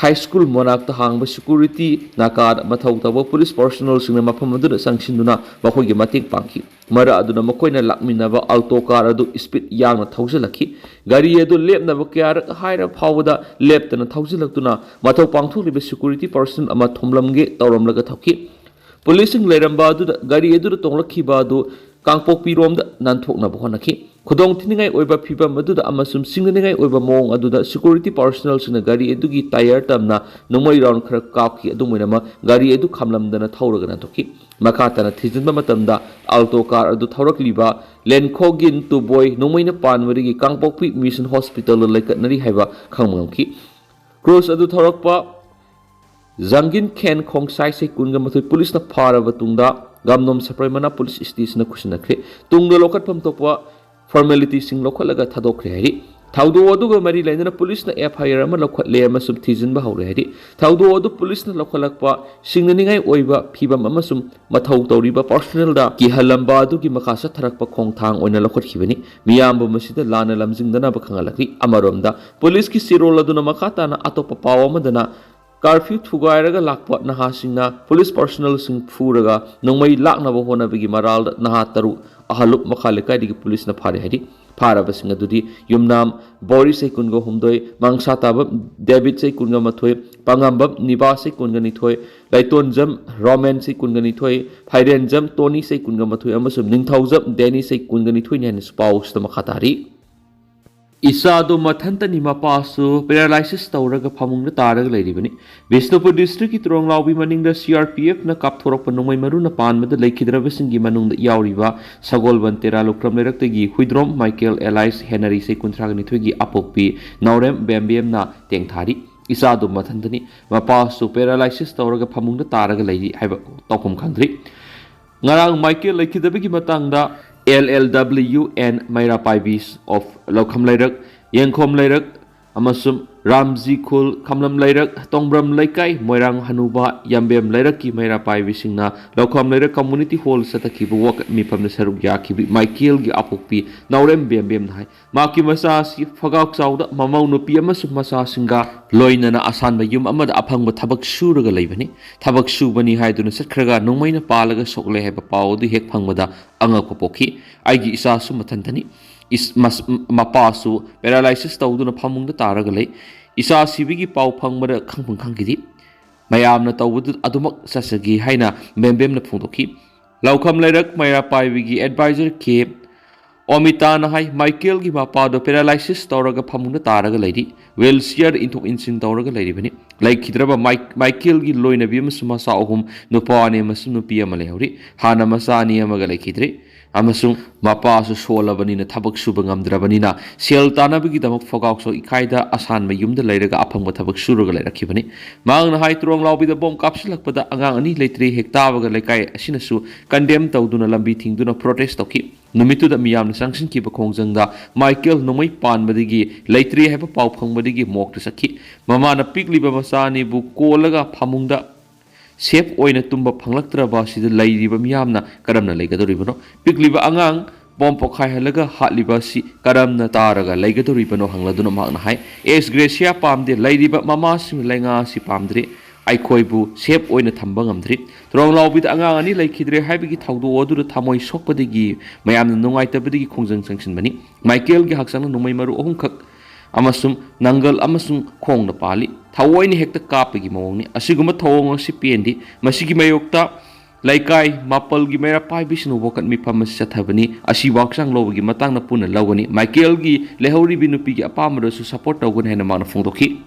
ꯍꯥꯏ ꯁ꯭ꯀꯨꯜ ꯃꯅꯥꯛꯇ ꯍꯥꯡꯕ ꯁꯦꯀ꯭ꯌꯨꯔꯤꯇꯤ ꯅꯥꯀꯥꯗ ꯃꯊꯧ ꯇꯧꯕ ꯄꯨꯂꯤꯁ ꯄꯥꯔꯁꯣꯅꯦꯜꯁꯤꯡꯅ ꯃꯐꯝ ꯑꯗꯨꯗ ꯆꯪꯁꯤꯟꯗꯨꯅ ꯃꯈꯣꯏꯒꯤ ꯃꯇꯦꯡ ꯄꯥꯡꯈꯤ꯫ ꯃꯔꯛ ꯑꯗꯨꯅ ꯃꯈꯣꯏꯅ ꯂꯥꯛꯃꯤꯟꯅꯕ ꯑꯜꯇꯣ ꯀꯥꯔ ꯑꯗꯨ ꯁ꯭ꯄꯤꯗ ꯌꯥꯡꯅ ꯊꯧꯖꯤꯜꯂꯛꯈꯤ꯫ ꯒꯥꯔꯤ ꯑꯗꯨ ꯂꯦꯞꯅꯕ ꯀꯌꯥꯔꯛ ꯍꯥꯏꯔ ꯐꯥꯎꯕꯗ ꯂꯦꯞꯇꯅ ꯊꯧꯖꯤꯜꯂꯛꯇꯨꯅ ꯃꯊꯧ ꯄꯥꯡꯊꯣꯛꯂꯤꯕ ꯁꯦꯀ꯭ꯌꯨꯔꯤꯇꯤ ꯄꯥꯔꯁꯣꯅꯦꯜ ꯑꯃ ꯊꯣꯝꯂꯝꯒꯦ ꯇꯧꯔꯝꯂꯒ ꯊꯧꯈꯤ꯫ ꯄꯨꯂꯤꯁꯁꯤꯡ ꯂꯩꯔꯝꯕ ꯑꯗꯨꯗ ꯒꯥꯔꯤ ꯑꯗꯨꯗ ꯇꯣꯡꯂꯛꯈꯤꯕ ꯑꯗꯨ ꯀꯥꯡꯄꯣꯛꯄꯤꯔꯣꯝꯗ ꯅꯥꯟꯊꯣꯛꯅꯕ ꯍꯣꯠꯅꯈꯤ꯫ ꯈꯨꯗꯣꯡ ꯊꯤꯅꯤꯡꯉꯥꯏ ꯑꯣꯏꯕ ꯐꯤꯚꯝ ꯑꯗꯨꯗ ꯑꯃꯁꯨꯡ ꯁꯤꯡꯅꯅꯤꯡꯉꯥꯏ ꯑꯣꯏꯕ ꯃꯑꯣꯡ ꯑꯗꯨꯗ ꯁꯦꯀ꯭ꯌꯨꯔꯤꯇꯤ ꯄꯥꯔꯁꯣꯅꯦꯜꯁꯤꯡꯅ ꯒꯥꯔꯤ ꯑꯗꯨꯒꯤ ꯇꯥꯌꯔ ꯇꯝꯅ ꯅꯣꯡꯃꯩ ꯔꯥꯎꯟ ꯈꯔ ꯀꯥꯞꯈꯤ꯫ ꯑꯗꯨꯝ ꯑꯣꯏꯅꯃꯛ, ꯒꯥꯔꯤ ꯑꯗꯨ ꯈꯥꯝꯂꯝꯗꯅ ꯊꯧꯔꯒ ꯅꯥꯟꯊꯣꯛꯈꯤ꯫ ꯃꯈꯥ ꯇꯥꯅ ꯊꯤꯖꯤꯟꯕ ꯃꯇꯝꯗ, ꯑꯜꯇꯣ ꯀꯥꯔ ꯑꯗꯨ ꯊꯧꯔꯛꯂꯤꯕ ꯂꯦꯟꯈꯣꯒꯤꯟ ꯇꯨꯕꯣꯏ ꯅꯣꯡꯃꯩꯅ ꯄꯥꯟꯕꯗꯒꯤ ꯀꯥꯡꯄꯣꯛꯄꯤ ꯃꯤꯁꯟ ꯍꯣꯁꯄꯤꯇꯥꯜꯗ ꯂꯩꯈꯠꯅꯔꯤ ꯍꯥꯏꯕ ꯈꯪꯕ ꯉꯝꯈꯤ꯫ ꯀ꯭ꯔꯨꯖ ꯑꯗꯨ ꯊꯧꯔꯛꯄ ꯖꯪꯒꯤꯟ ꯈꯦꯟ ꯈꯣꯡꯁꯥꯏ ꯆꯍꯤ ꯀꯨꯟꯒ ꯃꯥꯊꯣꯏ ꯄꯨꯂꯤꯁꯅ ꯐꯥꯔꯕ ꯇꯨꯡꯗ ꯒꯥꯝꯅꯣꯝ ꯁꯄ꯭ꯔꯩ ꯃꯅꯥ ꯄꯨꯂꯤꯁ ꯁ꯭ꯇꯦꯁꯟꯗ ꯈꯨꯠꯁꯤꯟꯅꯈ꯭ꯔꯦ꯫ ꯇꯨꯡꯗ ꯂꯧꯈꯠꯐꯝ ꯊꯣꯛꯄ ꯐꯣꯔꯃꯦꯂꯤꯇꯤꯁꯤꯡ ꯂꯧꯈꯠꯂꯒ ꯊꯥꯗꯣꯛꯈ꯭ꯔꯦ ꯍꯥꯏꯔꯤ꯫ ꯊꯧꯗꯣꯛ ꯑꯗꯨꯒ ꯃꯔꯤ ꯂꯩꯅꯅ ꯄꯨꯂꯤꯁꯅ ꯑꯦꯐ ꯑꯥꯏ ꯑꯥꯔ ꯑꯃ ꯂꯧꯈꯠꯂꯦ ꯑꯃꯁꯨꯡ ꯊꯤꯖꯤꯟꯕ ꯍꯧꯔꯦ ꯍꯥꯏꯔꯤ꯫ ꯊꯧꯗꯣꯛ ꯑꯗꯨ ꯄꯨꯂꯤꯁꯅ ꯂꯧꯈꯠꯂꯛꯄ ꯁꯤꯡꯅꯅꯤꯡꯉꯥꯏ ꯑꯣꯏꯕ ꯐꯤꯚꯝ ꯑꯃꯁꯨꯡ ꯃꯊꯧ ꯇꯧꯔꯤꯕ ꯄꯥꯔꯁꯣꯅꯦꯜꯗ ꯀꯤꯍꯜꯂꯝꯕ ꯑꯗꯨꯒꯤ ꯃꯈꯥ ꯆꯠꯊꯔꯛꯄ ꯈꯣꯡꯊꯥꯡ ꯑꯣꯏꯅ ꯂꯧꯈꯠꯈꯤꯕꯅꯤ꯫ ꯃꯤꯌꯥꯝꯕꯨ ꯃꯁꯤꯗ ꯂꯥꯟꯅ ꯂꯝꯖꯤꯡꯗꯅꯕ ꯈꯪꯍꯜꯂꯛꯂꯤ꯫ ꯑꯃꯔꯣꯝꯗ, ꯄꯨꯂꯤꯁꯀꯤ ꯆꯦꯔꯣꯜ ꯑꯗꯨꯅ ꯃꯈꯥ ꯇꯥꯅ ꯑꯇꯣꯞꯄ ꯄꯥꯎ ꯑꯃꯗꯅ, ꯀꯥꯔꯐ꯭ꯌꯨ ꯊꯨꯒꯥꯏꯔꯒ ꯂꯥꯛꯄ ꯅꯍꯥꯁꯤꯡꯅ ꯄꯨꯂꯤꯁ ꯄꯥꯔꯁꯣꯅꯦꯜꯁꯤꯡ ꯐꯨꯔꯒ ꯅꯣꯡꯃꯩ ꯂꯥꯛꯅꯕ ꯍꯣꯠꯅꯕꯒꯤ ꯃꯔꯥꯜꯗ ꯅꯍꯥ ꯇꯔꯨꯛ ꯑꯍꯂꯨꯞ ꯃꯈꯥ ꯂꯩꯀꯥꯏꯗꯒꯤ ꯄꯨꯂꯤꯁꯅ ꯐꯥꯔꯦ ꯍꯥꯏꯔꯤ꯫ ꯐꯥꯔꯕꯁꯤꯡ ꯑꯗꯨꯗꯤ ꯌꯨꯝꯅꯥꯝ ꯕꯣꯔꯤ ꯆꯍꯤ ꯀꯨꯟꯒ ꯍꯨꯝꯗꯣꯏ, ꯃꯥꯡꯁꯥ ꯇꯥꯕ ꯗꯦꯕꯤꯠ ꯆꯍꯤ ꯀꯨꯟꯒ ꯃꯥꯊꯣꯏ, ꯄꯥꯉꯝꯕꯝ ꯅꯤꯕꯥ ꯆꯍꯤ ꯀꯨꯟꯒ ꯅꯤꯊꯣꯏ, ꯂꯩꯇꯣꯟꯖꯝ ꯔꯣꯃꯦꯟ ꯆꯍꯤ ꯀꯨꯟꯒ ꯅꯤꯊꯣꯏ, ꯐꯥꯏꯔꯦꯟꯖꯝ ꯇꯣꯅꯤ ꯆꯍꯤ ꯀꯨꯟꯒ ꯃꯥꯊꯣꯏ ꯑꯃꯁꯨꯡ ꯅꯤꯡꯊꯧꯖꯝ ꯗꯦꯅꯤ ꯆꯍꯤ ꯀꯨꯟꯒ ꯅꯤꯊꯣꯏꯅꯤ ꯍꯥꯏꯅꯁꯨ ꯄꯥꯎꯁꯤꯗ ꯃꯈꯥ ꯇꯥꯔꯤ꯫ ꯏꯆꯥꯗꯣ ꯃꯊꯟꯇꯅꯤ, ꯃꯄꯥꯁꯨ ꯄꯦꯔꯥꯂꯥꯏꯁꯤꯁ ꯇꯧꯔꯒ ꯐꯃꯨꯡꯗ ꯇꯥꯔꯒ ꯂꯩꯔꯤꯕꯅꯤ꯫ ꯕꯤꯁꯅꯨꯄꯨꯔ ꯗꯤꯁꯇ꯭ꯔꯤꯛꯀꯤ ꯇ꯭ꯔꯣꯡꯂꯥꯎꯕꯤ ꯃꯅꯤꯡꯗ ꯁꯤ ꯑꯥꯔ ꯄꯤ ꯑꯦꯐꯅ ꯀꯥꯞꯊꯣꯔꯛꯄ ꯅꯣꯡꯃꯩ ꯃꯔꯨꯅ ꯄꯥꯟꯕꯗ ꯂꯩꯈꯤꯗ꯭ꯔꯕꯁꯤꯡꯒꯤ ꯃꯅꯨꯡꯗ ꯌꯥꯎꯔꯤꯕ ꯁꯒꯣꯜꯕꯟ ꯇꯦꯔꯥ ꯂꯨꯈ꯭ꯔꯝ ꯂꯩꯔꯛꯇꯒꯤ ꯍꯨꯏꯗ꯭ꯔꯣꯝ ꯃꯥꯏꯀꯦꯜ ꯑꯦꯂꯥꯏꯁ ꯍꯦꯅꯔꯤ ꯆꯍꯤ ꯀꯨꯟꯊ꯭ꯔꯥꯒ ꯅꯤꯊꯣꯏꯒꯤ ꯑꯄꯣꯛꯄꯤ ꯅꯥꯎꯔꯦꯝ ꯕꯦꯝꯕꯦꯝꯅ ꯇꯦꯡꯊꯥꯔꯤ꯫ ꯏꯆꯥꯗꯨ ꯃꯊꯟꯇꯅꯤ, ꯃꯄꯥꯁꯨ ꯄꯦꯔꯥꯂꯥꯏꯁꯤꯁ ꯇꯧꯔꯒ ꯐꯃꯨꯡꯗ ꯇꯥꯔꯒ ꯂꯩꯔꯤ ꯍꯥꯏꯕ ꯇꯧꯐꯝ ꯈꯪꯗ꯭ꯔꯤ꯫ ꯉꯔꯥꯡ ꯃꯥꯏꯀꯦꯜ ꯂꯩꯈꯤꯗꯕꯒꯤ ꯃꯇꯥꯡꯗ ꯑꯦꯜ ꯑꯦꯜ ꯗꯕ꯭ꯂꯤꯎ ꯑꯦꯟ ꯃꯩꯔꯥ ꯄꯥꯏꯕꯤ ꯑꯣꯐ ꯂꯧꯈꯝ ꯂꯩꯔꯛ, ꯌꯦꯡꯈꯣꯝ ꯂꯩꯔꯛ, ꯑꯃꯁꯨꯡ ꯔꯥꯝꯖꯤ ꯈꯨꯜ, ꯈꯝꯂꯝ ꯂꯩꯔꯛ, ꯇꯣꯡꯕ꯭ꯔꯝ ꯂꯩꯀꯥꯏ, ꯃꯣꯏꯔꯥꯡ ꯍꯅꯨꯕ, ꯌꯥꯝꯕꯦꯝ ꯂꯩꯔꯛꯀꯤ ꯃꯩꯔꯥ ꯄꯥꯏꯕꯤꯁꯤꯡꯅ ꯂꯧꯈꯥꯝ ꯂꯩꯔꯛ ꯀꯝꯃꯨꯅꯤꯇꯤ ꯍꯣꯜ ꯆꯠꯊꯈꯤꯕ ꯋꯥꯀꯠ ꯃꯤꯐꯝꯗ ꯁꯔꯨꯛ ꯌꯥꯈꯤꯕ ꯃꯥꯏꯀꯦꯜꯒꯤ ꯑꯄꯣꯛꯄꯤ ꯅꯥꯎꯔꯦꯝ ꯕꯦꯝꯕꯦꯝꯅ ꯍꯥꯏ, ꯃꯍꯥꯛꯀꯤ ꯃꯆꯥ ꯑꯁꯤ ꯐꯒꯥꯎ ꯆꯥꯎꯗ ꯃꯃꯧ ꯅꯨꯄꯤ ꯑꯃꯁꯨꯡ ꯃꯆꯥꯁꯤꯡꯒ ꯂꯣꯏꯅꯅ ꯑꯁꯥꯟꯕ ꯌꯨꯝ ꯑꯃꯗ ꯑꯐꯪꯕ ꯊꯕꯛ ꯁꯨꯔꯒ ꯂꯩꯕꯅꯤ꯫ ꯊꯕꯛ ꯁꯨꯕꯅꯤ ꯍꯥꯏꯗꯨꯅ ꯆꯠꯈ꯭ꯔꯒ ꯅꯣꯡꯃꯩꯅ ꯄꯥꯜꯂꯒ ꯁꯣꯛꯂꯦ ꯍꯥꯏꯕ ꯄꯥꯎ ꯑꯗꯨ ꯍꯦꯛ ꯐꯪꯕꯗ ꯑꯉꯛꯄ ꯄꯣꯛꯈꯤ꯫ ꯑꯩꯒꯤ ꯏꯆꯥꯁꯨ ꯃꯊꯟꯇꯅꯤ꯫ ꯏꯁ-, ꯃꯁ-, ꯃꯄꯥꯁꯨ ꯄꯦꯔꯥꯂꯥꯏꯁꯤꯁ ꯇꯧꯗꯨꯅ ꯐꯃꯨꯡꯗ ꯇꯥꯔꯒ ꯂꯩ꯫ ꯏꯆꯥ ꯁꯤꯕꯒꯤ ꯄꯥꯎ ꯐꯪꯕꯗ ꯈꯪꯐꯝ ꯈꯪꯈꯤꯗꯦ꯫ ꯃꯌꯥꯝꯅ ꯇꯧꯕꯗꯨ ꯑꯗꯨꯃꯛ ꯆꯠꯆꯒꯦ ꯍꯥꯏꯅ ꯕꯦꯝꯕꯦꯝꯅ ꯐꯣꯡꯗꯣꯛꯈꯤ꯫ ꯂꯧꯈꯥꯝ ꯂꯩꯔꯛ ꯃꯩꯔꯥ ꯄꯥꯏꯕꯤꯒꯤ ꯑꯦꯗꯚꯥꯏꯖꯔ ꯀꯦ ꯑꯣꯃꯤꯇꯥꯅ ꯍꯥꯏ, ꯃꯥꯏꯀꯦꯜꯒꯤ ꯃꯄꯥꯗꯣ ꯄꯦꯔꯥꯂꯥꯏꯁꯤꯁ ꯇꯧꯔꯒ ꯐꯃꯨꯡꯗ ꯇꯥꯔꯒ ꯂꯩꯔꯤ꯫ ꯋꯤꯜ ꯆꯤꯌꯔꯗ ꯏꯟꯊꯣꯛ ꯏꯟꯁꯤꯟ ꯇꯧꯔꯒ ꯂꯩꯔꯤꯕꯅꯤ꯫ ꯂꯩꯈꯤꯗ꯭ꯔꯕ ꯃꯥꯏ-, ꯃꯥꯏꯀꯦꯜꯒꯤ ꯂꯣꯏꯅꯕꯤ ꯑꯃꯁꯨꯡ ꯃꯆꯥ ꯑꯍꯨꯝ, ꯅꯨꯄꯥ ꯑꯅꯤ ꯑꯃꯁꯨꯡ ꯅꯨꯄꯤ ꯑꯃ ꯂꯩꯍꯧꯔꯤ꯫ ꯍꯥꯟꯅ ꯃꯆꯥ ꯑꯅꯤ ꯑꯃꯒ ꯂꯩꯈꯤꯗ꯭ꯔꯤ꯫ ꯑꯃꯁꯨꯡ ꯃꯄꯥꯁꯨ ꯁꯣꯜꯂꯕꯅꯤꯅ ꯊꯕꯛ ꯁꯨꯕ ꯉꯝꯗ꯭ꯔꯕꯅꯤꯅ ꯁꯦꯜ ꯇꯥꯅꯕꯒꯤꯗꯃꯛ ꯐꯒꯥꯎꯁꯨ ꯏꯀꯥꯏꯗ ꯑꯁꯥꯟꯕ ꯌꯨꯝꯗ ꯂꯩꯔꯒ ꯑꯐꯪꯕ ꯊꯕꯛ ꯁꯨꯔꯒ ꯂꯩꯔꯛꯈꯤꯕꯅꯤ꯫ ꯃꯍꯥꯛꯅ ꯍꯥꯏ, ꯇ꯭ꯔꯣꯡꯂꯥꯎꯕꯤꯗ ꯕꯣꯝ ꯀꯥꯞꯁꯤꯜꯂꯛꯄꯗ ꯑꯉꯥꯡ ꯑꯅꯤ ꯂꯩꯇ꯭ꯔꯦ ꯍꯦꯛ ꯇꯥꯕꯒ ꯂꯩꯀꯥꯏ ꯑꯁꯤꯅꯁꯨ ꯀꯟꯗꯦꯝ ꯇꯧꯗꯨꯅ ꯂꯝꯕꯤ ꯊꯤꯡꯗꯨꯅ ꯄ꯭ꯔꯣꯇꯦꯁ ꯇꯧꯈꯤ꯫ ꯅꯨꯃꯤꯠꯇꯨꯗ ꯃꯤꯌꯥꯝꯅ ꯆꯪꯁꯤꯟꯈꯤꯕ ꯈꯣꯡꯖꯪꯗ ꯃꯥꯏꯀꯦꯜ ꯅꯣꯡꯃꯩ ꯄꯥꯟꯕꯗꯒꯤ ꯂꯩꯇ꯭ꯔꯦ ꯍꯥꯏꯕ ꯄꯥꯎ ꯐꯪꯕꯗꯒꯤ ꯃꯣꯔꯒꯇ ꯆꯠꯈꯤ꯫ ꯃꯃꯥꯅ ꯄꯤꯛꯂꯤꯕ ꯃꯆꯥ ꯑꯅꯤꯕꯨ ꯀꯣꯜꯂꯒ ꯐꯃꯨꯡꯗ ꯁꯦꯐ ꯑꯣꯏꯅ ꯇꯨꯝꯕ ꯐꯪꯂꯛꯇ꯭ꯔꯕ ꯑꯁꯤꯗ ꯂꯩꯔꯤꯕ ꯃꯤꯌꯥꯝꯅ ꯀꯔꯝꯅ ꯂꯩꯒꯗꯧꯔꯤꯕꯅꯣ? ꯄꯤꯛꯂꯤꯕ ꯑꯉꯥꯡ ꯕꯣꯝ ꯄꯣꯈꯥꯏꯍꯜꯂꯒ ꯍꯥꯠꯂꯤꯕ ꯑꯁꯤ ꯀꯔꯝꯅ ꯇꯥꯔꯒ ꯂꯩꯒꯗꯧꯔꯤꯕꯅꯣ ꯍꯪꯂꯗꯨꯅ ꯃꯍꯥꯛꯅ ꯍꯥꯏ, "ꯑꯦꯛꯁ ꯒ꯭ꯔꯦꯁꯤꯌꯥ ꯄꯥꯝꯗꯦ, ꯂꯩꯔꯤꯕ ꯃꯃꯥꯁꯤꯡ ꯂꯩꯉꯥꯛ ꯑꯁꯤ ꯄꯥꯝꯗ꯭ꯔꯤ, ꯑꯩꯈꯣꯏꯕꯨ ꯁꯦꯐ ꯑꯣꯏꯅ ꯊꯝꯕ ꯉꯝꯗ꯭ꯔꯤ꯫ ꯇ꯭ꯔꯣꯡꯂꯥꯎꯕꯤꯗ ꯑꯉꯥꯡ ꯑꯅꯤ ꯂꯩꯈꯤꯗ꯭ꯔꯦ ꯍꯥꯏꯕꯒꯤ ꯊꯧꯗꯣꯛ ꯑꯗꯨꯗ ꯊꯃꯣꯏ ꯁꯣꯛꯄꯗꯒꯤ ꯃꯌꯥꯝꯅ ꯅꯨꯡꯉꯥꯏꯇꯕꯗꯒꯤ ꯈꯣꯡꯖꯪ ꯆꯪꯁꯤꯟꯕꯅꯤ꯫ ꯃꯥꯏꯀꯦꯜꯒꯤ ꯍꯛꯆꯥꯡꯗ ꯅꯣꯡꯃꯩ ꯃꯔꯨ ꯑꯍꯨꯝꯈꯛ ꯑꯃꯁꯨꯡ ꯅꯪꯒꯜ ꯑꯃꯁꯨꯡ ꯈꯣꯡꯗ ꯄꯥꯜꯂꯤ꯫ ꯊꯑꯣꯏꯅ ꯍꯦꯛꯇ ꯀꯥꯞꯄꯒꯤ ꯃꯑꯣꯡꯅꯤ꯫ ꯑꯁꯤꯒꯨꯝꯕ ꯊꯧꯑꯣꯡ ꯑꯁꯤ ꯄꯦꯟꯗꯦ꯫ ꯃꯁꯤꯒꯤ ꯃꯥꯌꯣꯛꯇ ꯂꯩꯀꯥꯏ ꯃꯥꯄꯜꯒꯤ ꯃꯩꯔꯥ ꯄꯥꯏꯕꯤꯁꯤꯡꯅ ꯋꯥꯀꯠ ꯃꯤꯐꯝ ꯑꯁꯤ ꯆꯠꯊꯕꯅꯤ꯫ ꯑꯁꯤ ꯋꯥꯛꯆꯥꯡ ꯂꯧꯕꯒꯤ ꯃꯇꯥꯡꯗ ꯄꯨꯟꯅ ꯂꯧꯒꯅꯤ꯫ ꯃꯥꯏꯀꯦꯜꯒꯤ ꯂꯩꯍꯧꯔꯤꯕꯤ ꯅꯨꯄꯤꯒꯤ ꯑꯄꯥꯝꯕꯗꯁꯨ ꯁꯄꯣꯔꯠ ꯇꯧꯒꯅꯤ" ꯍꯥꯏꯅ ꯃꯥꯅ ꯐꯣꯡꯗꯣꯛꯈꯤ꯫